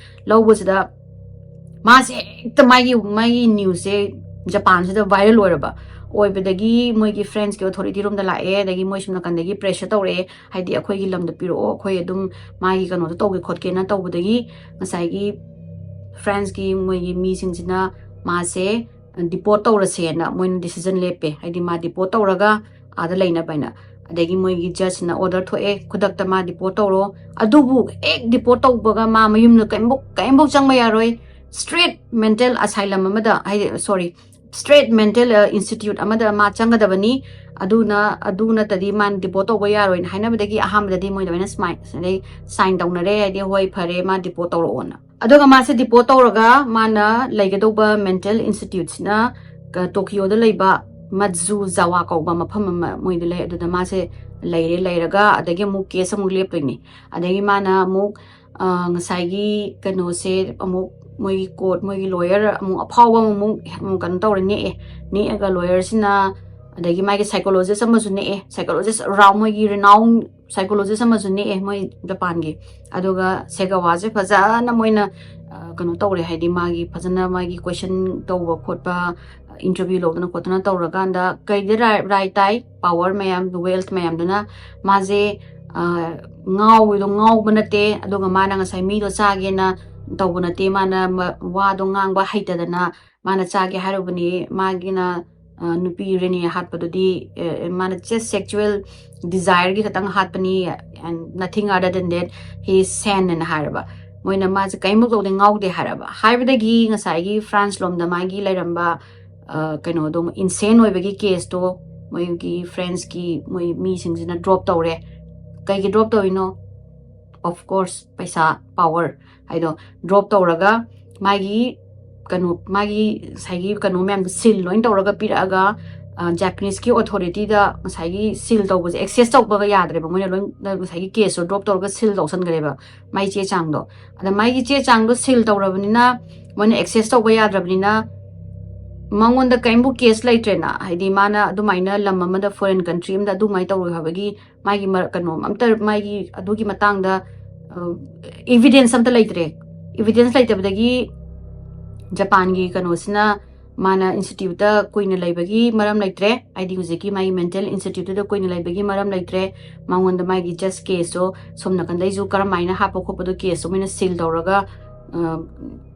ꯂꯧꯕꯁꯤꯗ ꯃꯥꯁꯦ ꯍꯦꯛꯇ ꯃꯥꯒꯤ, ꯃꯥꯒꯤ ꯅ꯭ꯌꯨꯁꯁꯦ ꯖꯄꯥꯟꯁꯤꯗ ꯚꯥꯏꯔꯦꯜ ꯑꯣꯏꯔꯕ꯫ ꯑꯣꯏꯕꯗꯒꯤ ꯃꯣꯏꯒꯤ ꯐ꯭ꯔꯦꯟꯁꯀꯤ ꯑꯣꯊꯣꯔꯤꯇꯤ ꯔꯣꯝꯗ ꯂꯥꯛꯑꯦ, ꯑꯗꯒꯤ ꯃꯣꯏ ꯁꯨꯝ ꯅꯥꯀꯟꯗꯒꯤ ꯄ꯭ꯔꯦꯁꯔ ꯇꯧꯔꯛꯑꯦ, ꯍꯥꯏꯗꯤ, "ꯑꯩꯈꯣꯏꯒꯤ ꯂꯝꯗ ꯄꯤꯔꯛꯑꯣ, ꯑꯩꯈꯣꯏ ꯑꯗꯨꯝ ꯃꯥꯒꯤ ꯀꯩꯅꯣꯗꯣ ꯇꯧꯒꯦ ꯈꯣꯠꯀꯦꯅ" ꯇꯧꯕꯗꯒꯤ ꯉꯁꯥꯏꯒꯤ ꯐ꯭ꯔꯦꯟꯁꯀꯤ ꯃꯣꯏꯒꯤ ꯃꯤꯁꯤꯡꯁꯤꯅ ꯃꯥꯁꯦ ꯗꯤꯄꯣꯔꯠ ꯇꯧꯔꯁꯦꯅ ꯃꯣꯏꯅ ꯗꯤꯁꯤꯖꯟ ꯂꯦꯞꯄꯦ, ꯍꯥꯏꯗꯤ ꯃꯥ ꯗꯤꯄꯣꯔꯠ ꯇꯧꯔꯒ ꯑꯥꯗ ꯂꯩꯅꯕ ꯍꯥꯏꯅ꯫ ꯑꯗꯒꯤ ꯃꯣꯏꯒꯤ ꯖꯖꯅ ꯑꯣꯔꯗꯔ ꯊꯣꯛꯑꯦ, "ꯈꯨꯗꯛꯇ ꯃꯥ ꯗꯤꯄꯣꯔꯠ ꯇꯧꯔꯣ"꯫ ꯑꯗꯨꯕꯨ ꯍꯦꯛ ꯗꯤꯄꯣꯔꯠ ꯇꯧꯕꯒ ꯃꯥ ꯃꯌꯨꯝꯗ ꯀꯩꯝꯕꯧ, ꯀꯩꯝꯕꯧ ꯆꯪꯕ ꯌꯥꯔꯣꯏ꯫ ꯁ꯭ꯇ꯭ꯔꯦꯠ ꯃꯦꯟꯇꯦꯜ ꯑꯁꯥꯏꯂꯝ ꯑꯃꯗ, ꯍꯥꯏꯗꯤ, ꯁꯣꯔꯤ, ꯁ꯭ꯇ꯭ꯔꯦꯠ ꯃꯦꯟꯇꯦꯜ, ꯑ, ꯏꯟꯁꯇꯤꯇ꯭ꯌꯨꯠ ꯑꯃꯗ ꯃꯥ ꯆꯪꯒꯗꯕꯅꯤ꯫ ꯑꯗꯨꯅ, ꯑꯗꯨ ꯅꯠꯇꯗꯤ ꯃꯥꯅ ꯗꯤꯄꯣꯔꯠ ꯇꯧꯕ ꯌꯥꯔꯣꯏꯅ ꯍꯥꯏꯅꯕꯗꯒꯤ ꯑꯍꯥꯟꯕꯗꯗꯤ ꯃꯣꯏ ꯑꯗꯨꯃꯥꯏꯅ ꯁꯨꯃꯥꯏ-, ꯑꯗꯩ ꯁꯥꯏꯟ ꯇꯧꯅꯔꯦ, ꯍꯥꯏꯗꯤ, "ꯍꯣꯏ, ꯐꯔꯦ, ꯃꯥ ꯗꯤꯄꯣꯔꯠ ꯇꯧꯔꯛꯑꯣꯅ"꯫ ꯑꯗꯨꯒ ꯃꯥꯁꯦ deport ꯇꯧꯔꯒ ꯃꯥꯅ ꯂꯩꯒꯗꯧꯕ mental instituteꯁꯤꯅ ꯇꯣꯀꯤꯌꯣꯗ ꯂꯩꯕ ꯃꯠꯖꯨ ꯖꯥꯋꯥ ꯀꯧꯕ ꯃꯐꯝ ꯑꯃ ꯃꯣꯏꯗ ꯂꯩ꯫ ꯑꯗꯨꯗ ꯃꯥꯁꯦ ꯂꯩꯔꯦ꯫ ꯂꯩꯔꯒ ꯑꯗꯒꯤ ꯑꯃꯨꯛ case ꯑꯃꯨꯛ ꯂꯦꯞꯇꯣꯏꯅꯤ꯫ ꯑꯗꯒꯤ ꯃꯥꯅ ꯑꯃꯨꯛ ꯉꯁꯥꯏꯒꯤ ꯀꯩꯅꯣꯁꯦ ꯑꯃꯨꯛ ꯃꯣꯏꯒꯤ court, ꯃꯣꯏꯒꯤ lawyer ꯑꯃꯨꯛ ꯑꯐꯥꯎꯕ ꯑꯃꯃꯨꯛ ꯀꯩꯅꯣ ꯇꯧꯔꯦ, ꯅꯦꯛꯑꯦ꯫ ꯅꯦꯛꯑꯒ lawyerꯁꯤꯅ, ꯑꯗꯒꯤ ꯃꯥꯒꯤ psychologist ꯑꯃꯁꯨ ꯅꯦꯛꯑꯦ꯫ Psychologist ꯑꯔꯥꯎ ꯃꯣꯏꯒꯤ renown psychologist ꯑꯃꯁꯨ ꯅꯦꯛꯑꯦ ꯃꯣꯏ ꯖꯄꯥꯟꯒꯤ꯫ ꯑꯗꯨꯒ ꯁꯦꯒꯥꯋꯥꯁꯦ ꯐꯖꯅ ꯃꯣꯏꯅ ꯀꯩꯅꯣ ꯇꯧꯔꯦ, ꯍꯥꯏꯗꯤ ꯃꯥꯒꯤ ꯐꯖꯅ ꯃꯥꯒꯤ question ꯇꯧꯕ ꯈꯣꯠꯄ, interview ꯂꯧꯗꯅ ꯈꯣꯠꯇꯅ ꯇꯧꯔꯀꯥꯟꯗ ꯀꯩꯗ ꯔꯥꯏ ꯇꯥꯏ, power ꯃꯌꯥꯝ, wealth ꯃꯌꯥꯝꯗꯨꯅ ꯃꯥꯁꯦ ꯉꯥꯎꯕꯗꯣ ꯉꯥꯎꯕ ꯅꯠꯇꯦ꯫ ꯑꯗꯨꯒ ꯃꯥꯅ ꯉꯁꯥꯏ ꯃꯤꯗꯣ ꯆꯥꯒꯦꯅ ꯇꯧꯕ ꯅꯠꯇꯦ꯫ ꯃꯥꯅ ꯋꯥꯗꯣ ꯉꯥꯡꯕ ꯍꯩꯇꯗꯅ ꯃꯥꯅ ꯆꯥꯒꯦ ꯍꯥꯏꯔꯨꯕꯅꯤ꯫ ꯃꯥꯒꯤꯅ ꯅꯨꯄꯤ ꯔꯦꯅꯦ ꯍꯥꯠꯄꯗꯨꯗꯤ ꯃꯥꯅ just sexual desireꯒꯤ ꯈꯛꯇꯪ ꯍꯥꯠꯄꯅꯤ, and nothing other than that, he is sane ꯑꯅ ꯍꯥꯏꯔꯕ꯫ ꯃꯣꯏꯅ ꯃꯥꯁꯦ ꯀꯔꯤꯃꯨꯛ ꯇꯧꯗꯦ, ꯉꯥꯎꯗꯦ ꯍꯥꯏꯔꯕ꯫ ꯍꯥꯏꯕꯗꯒꯤ ꯉꯁꯥꯏꯒꯤ France ꯂꯣꯝꯗ ꯃꯥꯒꯤ ꯂꯩꯔꯝꯕ ꯀꯩꯅꯣꯗꯣ, insane ꯑꯣꯏꯕꯒꯤ caseꯇꯣ ꯃꯣꯏꯒꯤ Franceꯀꯤ ꯃꯣꯏ ꯃꯤꯁꯤꯡꯁꯤꯅ drop ꯇꯧꯔꯦ꯫ ꯀꯩꯒꯤ drop ꯇꯧꯔꯤꯅꯣ? Of course, ꯄꯩꯁꯥ, power ꯍꯥꯏꯗꯣ drop ꯇꯧꯔꯒ ꯃꯥꯒꯤ ꯀꯩꯅꯣ, ꯃꯥꯒꯤ ꯉꯁꯥꯏꯒꯤ ꯀꯩꯅꯣ ꯃꯌꯥꯝꯗꯣ seal ꯂꯣꯏ ꯇꯧꯔꯒ ꯄꯤꯔꯛꯑꯒ Japaneseꯀꯤ authorityꯗ ꯉꯁꯥꯏꯒꯤ seal ꯇꯧꯕꯁꯦ access ꯇꯧꯕꯒ ꯌꯥꯗ꯭ꯔꯦꯕ꯫ ꯃꯣꯏꯅ ꯂꯣꯏ ꯉꯁꯥꯏꯒꯤ caseꯇꯣ drop ꯇꯧꯔꯒ seal ꯇꯧꯁꯟꯈ꯭ꯔꯦꯕ, ꯃꯥꯒꯤ ꯆꯦ ꯆꯥꯡꯗꯣ꯫ ꯑꯗ ꯃꯥꯒꯤ ꯆꯦ ꯆꯥꯡꯗꯣ seal ꯇꯧꯔꯕꯅꯤꯅ ꯃꯣꯏꯅ access ꯇꯧꯕ ꯌꯥꯗ꯭ꯔꯕꯅꯤꯅ ꯃꯉꯣꯟꯗ ꯀꯔꯤꯝꯕꯨ case ꯂꯩꯇ꯭ꯔꯦꯅ꯫ ꯍꯥꯏꯗꯤ ꯃꯥꯅ ꯑꯗꯨꯃꯥꯏꯅ ꯂꯝ ꯑꯃꯗ, foreign country ꯑꯃꯗ ꯑꯗꯨꯃꯥꯏꯅ ꯇꯧꯔꯣꯏ ꯍꯥꯏꯕꯒꯤ ꯃꯥꯒꯤ ꯀꯩꯅꯣ ꯑꯝꯇ, ꯃꯥꯒꯤ ꯑꯗꯨꯒꯤ ꯃꯇꯥꯡꯗ evidence ꯑꯝꯇ ꯂꯩꯇ꯭ꯔꯦ꯫ Evidence ꯂꯩꯇꯕꯗꯒꯤ ꯖꯄꯥꯟꯒꯤ ꯀꯩꯅꯣꯁꯤꯅ ꯃꯥꯅ instituteꯇ ꯀꯨꯏꯅ ꯂꯩꯕꯒꯤ ꯃꯔꯝ ꯂꯩꯇ꯭ꯔꯦ, ꯍꯥꯏꯗꯤ ꯍꯧꯖꯤꯛꯀꯤ ꯃꯥꯒꯤ mental instituteꯇꯨꯗ ꯀꯨꯏꯅ ꯂꯩꯕꯒꯤ ꯃꯔꯝ ꯂꯩꯇ꯭ꯔꯦ꯫ ꯃꯉꯣꯟꯗ ꯃꯥꯒꯤ just caseꯇꯣ ꯁꯣꯝ ꯅꯥꯀꯟꯗꯩꯁꯨ ꯀꯔꯝꯍꯥꯏꯅ ꯍꯥꯞꯄ ꯈꯣꯠꯄꯗꯣ caseꯇꯣ ꯃꯣꯏꯅ seal ꯇꯧꯔꯒ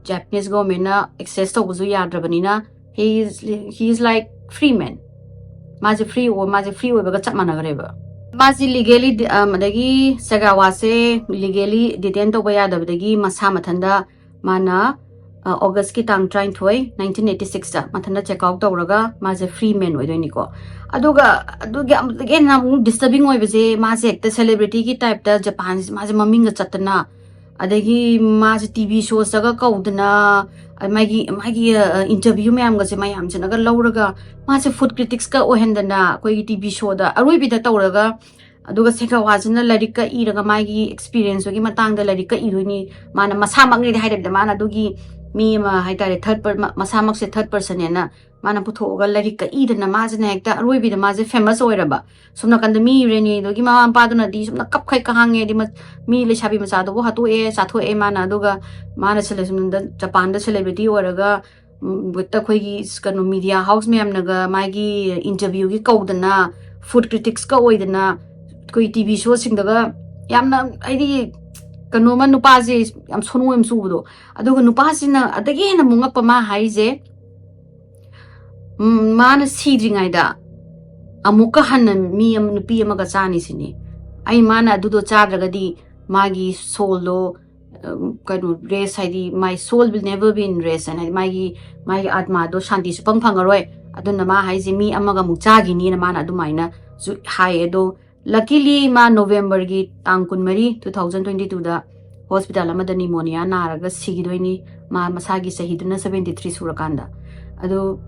Japanese governmentꯅ access ꯇꯧꯕꯁꯨ ꯌꯥꯗ꯭ꯔꯕꯅꯤꯅ he is, he is like free man꯫ ꯃꯥꯁꯦ free ꯑꯣꯏ, ꯃꯥꯁꯦ free ꯑꯣꯏꯕꯒ ꯆꯞ ꯃꯥꯟꯅꯈ꯭ꯔꯦꯕ꯫ ꯃꯥꯁꯤ legally ꯑꯗꯒꯤ ꯁꯦꯒꯥꯋꯥꯁꯦ legally detain ꯇꯧꯕ ꯌꯥꯗꯕꯗꯒꯤ ꯃꯁꯥ ꯃꯊꯟꯇ ꯃꯥꯅ Augustꯀꯤ ꯇꯥꯡ ꯇꯔꯥꯅꯤꯊꯣꯏ, nineteen eighty sixꯇ ꯃꯊꯟꯇ check out ꯇꯧꯔꯒ ꯃꯥꯁꯦ free man ꯑꯣꯏꯗꯣꯏꯅꯤꯀꯣ꯫ ꯑꯗꯨꯒ ꯑꯗꯨꯒꯤ ꯑꯃꯨꯛꯇꯒꯤ ꯍꯦꯟꯅ ꯑꯃꯨꯛ disturbing ꯑꯣꯏꯕꯁꯦ, ꯃꯥꯁꯦ ꯍꯦꯛꯇ celebrityꯒꯤ typeꯇ ꯖꯄꯥꯟꯁꯤ ꯃꯥꯁꯦ ꯃꯃꯤꯡꯒ ꯆꯠꯇꯅ ꯑꯗꯒꯤ ꯃꯥꯁꯦ ꯇꯤ ꯚꯤ ꯁꯣꯁꯇꯒ ꯀꯧꯗꯅ, ꯑ, ꯃꯥꯒꯤ, ꯃꯥꯒꯤ, ꯑ, ꯏꯟꯇꯔꯚ꯭ꯌꯨ ꯃꯌꯥꯝꯒꯁꯦ ꯃꯌꯥꯝꯁꯤꯅꯒ ꯂꯧꯔꯒ, ꯃꯥꯁꯦ ꯐꯨꯗ ꯀ꯭ꯔꯤꯇꯤꯛꯁꯀ ꯑꯣꯏꯍꯟꯗꯅ, ꯑꯩꯈꯣꯏꯒꯤ ꯇꯤ ꯚꯤ ꯁꯣꯗ ꯑꯔꯣꯏꯕꯤꯗ ꯇꯧꯔꯒ, ꯑꯗꯨꯒ ꯁꯦꯒꯋꯥꯁꯤꯅ ꯂꯥꯏꯔꯤꯛꯀ ꯏꯔꯒ, ꯃꯥꯒꯤ ꯑꯦꯛꯁꯄꯤꯔꯤꯌꯦꯟꯁꯇꯨꯒꯤ ꯃꯇꯥꯡꯗ ꯂꯥꯏꯔꯤꯛꯀ ꯏꯗꯣꯏꯅꯤ꯫ ꯃꯥꯅ ꯃꯁꯥꯃꯛꯅꯤꯗꯤ ꯍꯥꯏꯗꯕꯤꯗ, ꯃꯥꯅ ꯑꯗꯨꯒꯤ ꯃꯤ ꯑꯃ ꯍꯥꯏꯇꯥꯔꯦ, ꯊꯔꯠ ꯄꯔ-, ꯃ-, ꯃꯁꯥꯃꯛꯁꯦ ꯊꯔꯠ ꯄꯔꯁꯟꯅꯦꯅ ꯃꯥꯅ ꯄꯨꯊꯣꯛꯑꯒ ꯂꯥꯏꯔꯤꯛꯀ ꯏꯗꯅ, ꯃꯥꯁꯤꯅ ꯍꯦꯛꯇ ꯑꯔꯣꯏꯕꯤꯗ ꯃꯥꯁꯦ ꯐꯦꯃꯁ ꯑꯣꯏꯔꯕ꯫ ꯁꯣꯝ ꯅꯥꯀꯟꯗ ꯃꯤ ꯔꯦꯅꯦꯗꯨꯒꯤ ꯃꯃꯥ ꯃꯄꯥꯗꯨꯅꯗꯤ ꯁꯣꯝꯅ ꯀꯞꯈꯩ ꯀꯍꯥꯡꯉꯦ, ꯍꯥꯏꯗꯤ ꯃ-, ꯃꯤ ꯂꯩꯁꯥꯕꯤ ꯃꯆꯥꯗꯨꯕꯨ ꯍꯥꯠꯇꯣꯛꯑꯦ, ꯆꯥꯊꯣꯛꯑꯦ ꯃꯥꯅ, ꯑꯗꯨꯒ ꯃꯥꯅ ꯁꯦꯂꯦ-, ꯁꯣꯝꯗ ꯖꯄꯥꯟꯗ ꯁꯦꯂꯦꯕ꯭ꯔꯤꯇꯤ ꯑꯣꯏꯔꯒ, ꯎꯝ, ꯍꯦꯛꯇ ꯑꯩꯈꯣꯏꯒꯤ ꯀꯩꯅꯣ ꯃꯤꯗꯤꯌꯥ ꯍꯥꯎꯁ ꯃꯌꯥꯝꯅꯒ ꯃꯥꯒꯤ ꯏꯟꯇꯔꯚ꯭ꯌꯨꯒꯤ ꯀꯧꯗꯅ, ꯐꯨꯗ ꯀ꯭ꯔꯤꯇꯤꯛꯁꯀ ꯑꯣꯏꯗꯅ, ꯑꯩꯈꯣꯏ ꯇꯤ ꯚꯤ ꯁꯣꯁꯤꯡꯗꯒ ꯌꯥꯝꯅ, ꯍꯥꯏꯗꯤ, ꯀꯩꯅꯣꯃ ꯅꯨꯄꯥꯁꯦ ꯌꯥꯝ ꯁꯣꯅꯣ ꯌꯥꯝ ꯆꯨꯕꯗꯣ꯫ ꯑꯗꯨꯒ ꯅꯨꯄꯥꯁꯤꯅ ꯑꯗꯒꯤ ꯍꯦꯟꯅ ꯑꯃꯨꯛ ꯉꯛꯄ ꯃꯥ ꯍꯥꯏꯁꯦ, ꯎꯝ, ꯃꯥꯅ ꯁꯤꯗ꯭ꯔꯤꯉꯩꯗ ꯑꯃꯨꯛꯀ ꯍꯟꯅ ꯃꯤ ꯑꯃ, ꯅꯨꯄꯤ ꯑꯃꯒ ꯆꯥꯅꯤ ꯁꯤꯅꯤ꯫ ꯑꯩ, ꯃꯥꯅ ꯑꯗꯨꯗꯣ ꯆꯥꯗ꯭ꯔꯒꯗꯤ ꯃꯥꯒꯤ ꯁꯣꯜꯗꯣ, ꯎꯝ, ꯀꯩꯅꯣ, ꯔꯦꯁ, ꯍꯥꯏꯗꯤ, "My soul will never be in rest" ꯍꯥꯏꯅ, ꯍꯥꯏꯗꯤ, ꯃꯥꯒꯤ, ꯃꯥꯒꯤ ꯑꯥꯠꯃꯥꯗꯣ ꯁꯥꯟꯇꯤ ꯁꯨꯐꯪ ꯐꯪꯉꯔꯣꯏ꯫ ꯑꯗꯨꯅ ꯃꯥ ꯍꯥꯏꯁꯦ ꯃꯤ ꯑꯃꯒ ꯑꯃꯨꯛ ꯆꯥꯈꯤꯅꯤꯅ ꯃꯥꯅ ꯑꯗꯨꯃꯥꯏꯅꯁꯨ ꯍꯥꯏꯌꯦ꯫ ꯑꯗꯣ luckily ꯃꯥ ꯅꯣꯕꯦꯝꯕꯔꯒꯤ ꯇꯥꯡ ꯀꯨꯟꯃꯔꯤ, two thousand twenty twoꯗ ꯍꯣꯁꯄꯤꯇꯥꯜ ꯑꯃꯗ ꯅꯤꯃꯣꯅꯤꯌꯥ ꯅꯥꯔꯒ ꯁꯤꯈꯤꯗꯣꯏꯅꯤ꯫ ꯃꯥ ꯃꯁꯥꯒꯤ ꯆꯍꯤꯗꯨꯅ seventy three ꯁꯨꯔꯀꯥꯟꯗ꯫ ꯑꯗꯣ,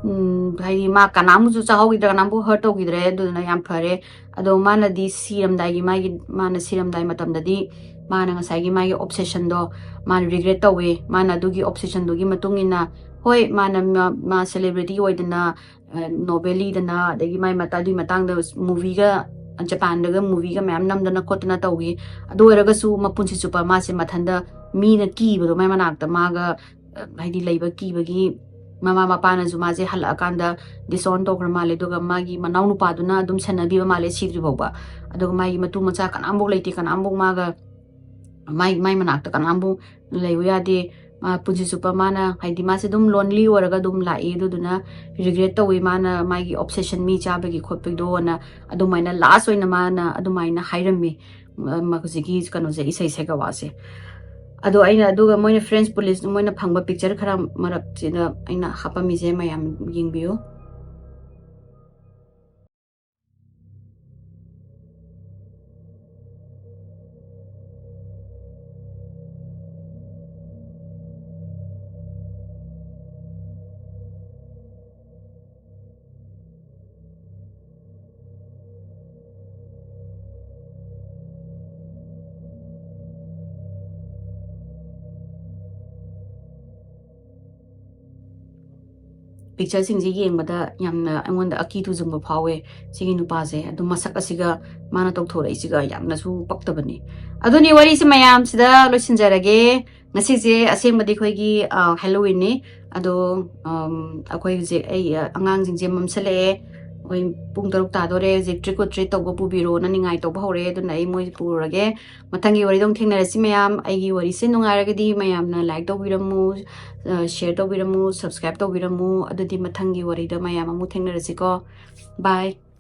ꯎꯝ, ꯍꯥꯏꯗꯤ, ꯃꯥ ꯀꯅꯥꯝꯕꯨꯁꯨ ꯆꯥꯍꯧꯈꯤꯗ꯭ꯔꯦ, ꯀꯅꯥꯝꯕꯨ ꯍꯔꯠ ꯇꯧꯈꯤꯗ꯭ꯔꯦ, ꯑꯗꯨꯗꯨꯅ ꯌꯥꯝ ꯐꯔꯦ꯫ ꯑꯗꯣ ꯃꯥꯅꯗꯤ ꯁꯤꯔꯝꯗꯥꯏꯒꯤ, ꯃꯥꯒꯤ, ꯃꯥꯅ ꯁꯤꯔꯝꯗꯥꯏ ꯃꯇꯝꯗꯗꯤ ꯃꯥꯅ ꯉꯁꯥꯏꯒꯤ ꯃꯥꯒꯤ ꯑꯣꯞꯁꯦꯁꯟꯗꯣ ꯃꯥꯅ ꯔꯤꯒ꯭ꯔꯦꯠ ꯇꯧꯋꯦ꯫ ꯃꯥꯅ ꯑꯗꯨꯒꯤ ꯑꯣꯞꯁꯦꯁꯟꯗꯨꯒꯤ ꯃꯇꯨꯡ ꯏꯟꯅ, ꯍꯣꯏ, ꯃꯥꯅ, ꯃꯥ, ꯃꯥ ꯁꯦꯂꯦꯕ꯭ꯔꯤꯇꯤ ꯑꯣꯏꯗꯅ, ꯑ, ꯅꯣꯕꯦꯜ ꯏꯗꯅ, ꯑꯗꯒꯤ ꯃꯥꯏ ꯃꯇꯥ-, ꯑꯗꯨꯒꯤ ꯃꯇꯥꯡꯗ ꯃꯨꯚꯤꯒ, ꯖꯄꯥꯟꯗꯒ ꯃꯨꯚꯤꯒ ꯃꯌꯥꯝ ꯅꯝꯗꯅ ꯈꯣꯠꯇꯅ ꯇꯧꯈꯤ꯫ ꯑꯗꯨ ꯑꯣꯏꯔꯒꯁꯨ ꯃꯄꯨꯟꯁꯤ ꯆꯨꯞꯄ ꯃꯥꯁꯦ ꯃꯊꯟꯇ ꯃꯤꯅ ꯀꯤꯕꯗꯣ ꯃꯥꯏ ꯃꯅꯥꯛꯇ ꯃꯥꯒ, ꯑ, ꯍꯥꯏꯗꯤ, ꯂꯩꯕ ꯀꯤꯕꯒꯤ ꯃꯃꯥ ꯃꯄꯥꯅꯁꯨ ꯃꯥꯁꯦ ꯍꯜꯂꯛꯑꯀꯥꯟꯗ ꯗꯤꯁꯑꯣꯟ ꯇꯧꯈ꯭ꯔ ꯃꯥꯜꯂꯦ꯫ ꯑꯗꯨꯒ ꯃꯥꯒꯤ ꯃꯅꯥꯎ ꯅꯨꯄꯥꯗꯨꯅ ꯑꯗꯨꯝ ꯁꯦꯟꯅꯕꯤꯕ ꯃꯥꯜꯂꯦ ꯁꯤꯗ꯭ꯔꯤ ꯐꯥꯎꯕ꯫ ꯑꯗꯨꯒ ꯃꯥꯒꯤ ꯃꯇꯨ ꯃꯆꯥ ꯀꯅꯥꯝꯐꯥꯎ ꯂꯩꯇꯦ, ꯀꯅꯥꯝꯐꯥꯎ ꯃꯥꯒ, ꯃꯥꯏ, ꯃꯥꯏ ꯃꯅꯥꯛꯇ ꯀꯅꯥꯝꯐꯥꯎ ꯂꯩꯕ ꯌꯥꯗꯦ꯫ ꯃꯥ ꯄꯨꯟꯁꯤ ꯆꯨꯞꯄ ꯃꯥꯅ, ꯍꯥꯏꯗꯤ, ꯃꯥꯁꯦ ꯑꯗꯨꯝ ꯂꯣꯟꯂꯤ ꯑꯣꯏꯔꯒ ꯑꯗꯨꯝ ꯂꯥꯛꯏ꯫ ꯑꯗꯨꯗꯨꯅ ꯔꯤꯒ꯭ꯔꯦꯠ ꯇꯧꯋꯤ ꯃꯥꯅ ꯃꯥꯒꯤ ꯑꯣꯞꯁꯦꯁꯟ ꯃꯤ ꯆꯥꯕꯒꯤ ꯈꯣꯠꯄꯒꯤꯗꯣꯅ ꯑꯗꯨꯃꯥꯏꯅ ꯂꯥꯁ ꯑꯣꯏꯅ ꯃꯥꯅ ꯑꯗꯨꯃꯥꯏꯅ ꯍꯥꯏꯔꯝꯃꯤ꯫ ꯃ-, ꯍꯧꯖꯤꯛꯀꯤ ꯀꯩꯅꯣꯁꯦ, ꯏꯁꯩ ꯁꯦꯒꯋꯥꯁꯦ꯫ ꯑꯗꯣ ꯑꯩꯅ, ꯑꯗꯨꯒ ꯃꯣꯏꯅ ꯐ꯭ꯔꯦꯟꯁ ꯄꯨꯂꯤꯁ, ꯃꯣꯏꯅ ꯐꯪꯕ ꯄꯤꯛꯆꯔ ꯈꯔ ꯃꯔꯛꯁꯤꯗ ꯑꯩꯅ ꯍꯥꯞꯄꯝꯃꯤꯁꯦ ꯃꯌꯥꯝ ꯌꯦꯡꯕꯤꯌꯨ꯫ ꯄꯤꯛꯆꯔꯁꯤꯡꯁꯦ ꯌꯦꯡꯕꯗ ꯌꯥꯝꯅ ꯑꯩꯉꯣꯟꯗ ꯑꯀꯤ ꯇꯨꯖꯨꯡꯕ ꯐꯥꯎꯋꯦ꯫ ꯁꯤꯒꯤ ꯅꯨꯄꯥꯁꯦ ꯑꯗꯨ ꯃꯁꯛ ꯑꯁꯤꯒ ꯃꯥꯅ ꯇꯧꯊꯣꯔꯛꯏꯁꯤꯒ ꯌꯥꯝꯅꯁꯨ ꯄꯛꯇꯕꯅꯤ꯫ ꯑꯗꯨꯅꯤ, ꯋꯥꯔꯤꯁꯦ ꯃꯌꯥꯝꯁꯤꯗ ꯂꯣꯏꯁꯤꯟꯖꯔꯒꯦ꯫ ꯉꯁꯤꯁꯦ ꯑꯁꯦꯡꯕꯗꯤ ꯑꯩꯈꯣꯏꯒꯤ ꯍꯦꯂꯣꯋꯤꯟꯅꯤ꯫ ꯑꯗꯣ ꯑꯩꯈꯣꯏ ꯍꯧꯖꯤꯛ ꯑꯩ ꯑꯉꯥꯡꯁꯤꯡꯁꯦ ꯃꯝꯁꯜꯂꯛꯑꯦ꯫ ꯑꯩꯈꯣꯏ ꯄꯨꯡ ꯇꯔꯨꯛ ꯇꯥꯗꯣꯔꯦ꯫ ꯍꯧꯖꯤꯛ trick or treat ꯇꯧꯕ ꯄꯨꯕꯤꯔꯣꯅ ꯅꯤꯡꯉꯥꯏ ꯇꯧꯕ ꯍꯧꯔꯦ꯫ ꯑꯗꯨꯅ ꯑꯩ ꯃꯣꯏ ꯄꯨꯔꯒꯦ꯫ ꯃꯊꯪꯒꯤ ꯋꯥꯔꯤꯗ ꯑꯃꯨꯛ ꯊꯦꯡꯅꯔꯁꯤ ꯃꯌꯥꯝ꯫ ꯑꯩꯒꯤ ꯋꯥꯔꯤꯁꯦ ꯅꯨꯡꯉꯥꯏꯔꯒꯗꯤ ꯃꯌꯥꯝꯅ like ꯇꯧꯕꯤꯔꯝꯃꯨ, share ꯇꯧꯕꯤꯔꯝꯃꯨ, subscribe ꯇꯧꯕꯤꯔꯝꯃꯨ꯫ ꯑꯗꯨꯗꯤ ꯃꯊꯪꯒꯤ ꯋꯥꯔꯤꯗ ꯃꯌꯥꯝ ꯑꯃꯨꯛ ꯊꯦꯡꯅꯔꯁꯤꯀꯣ꯫ Bye꯫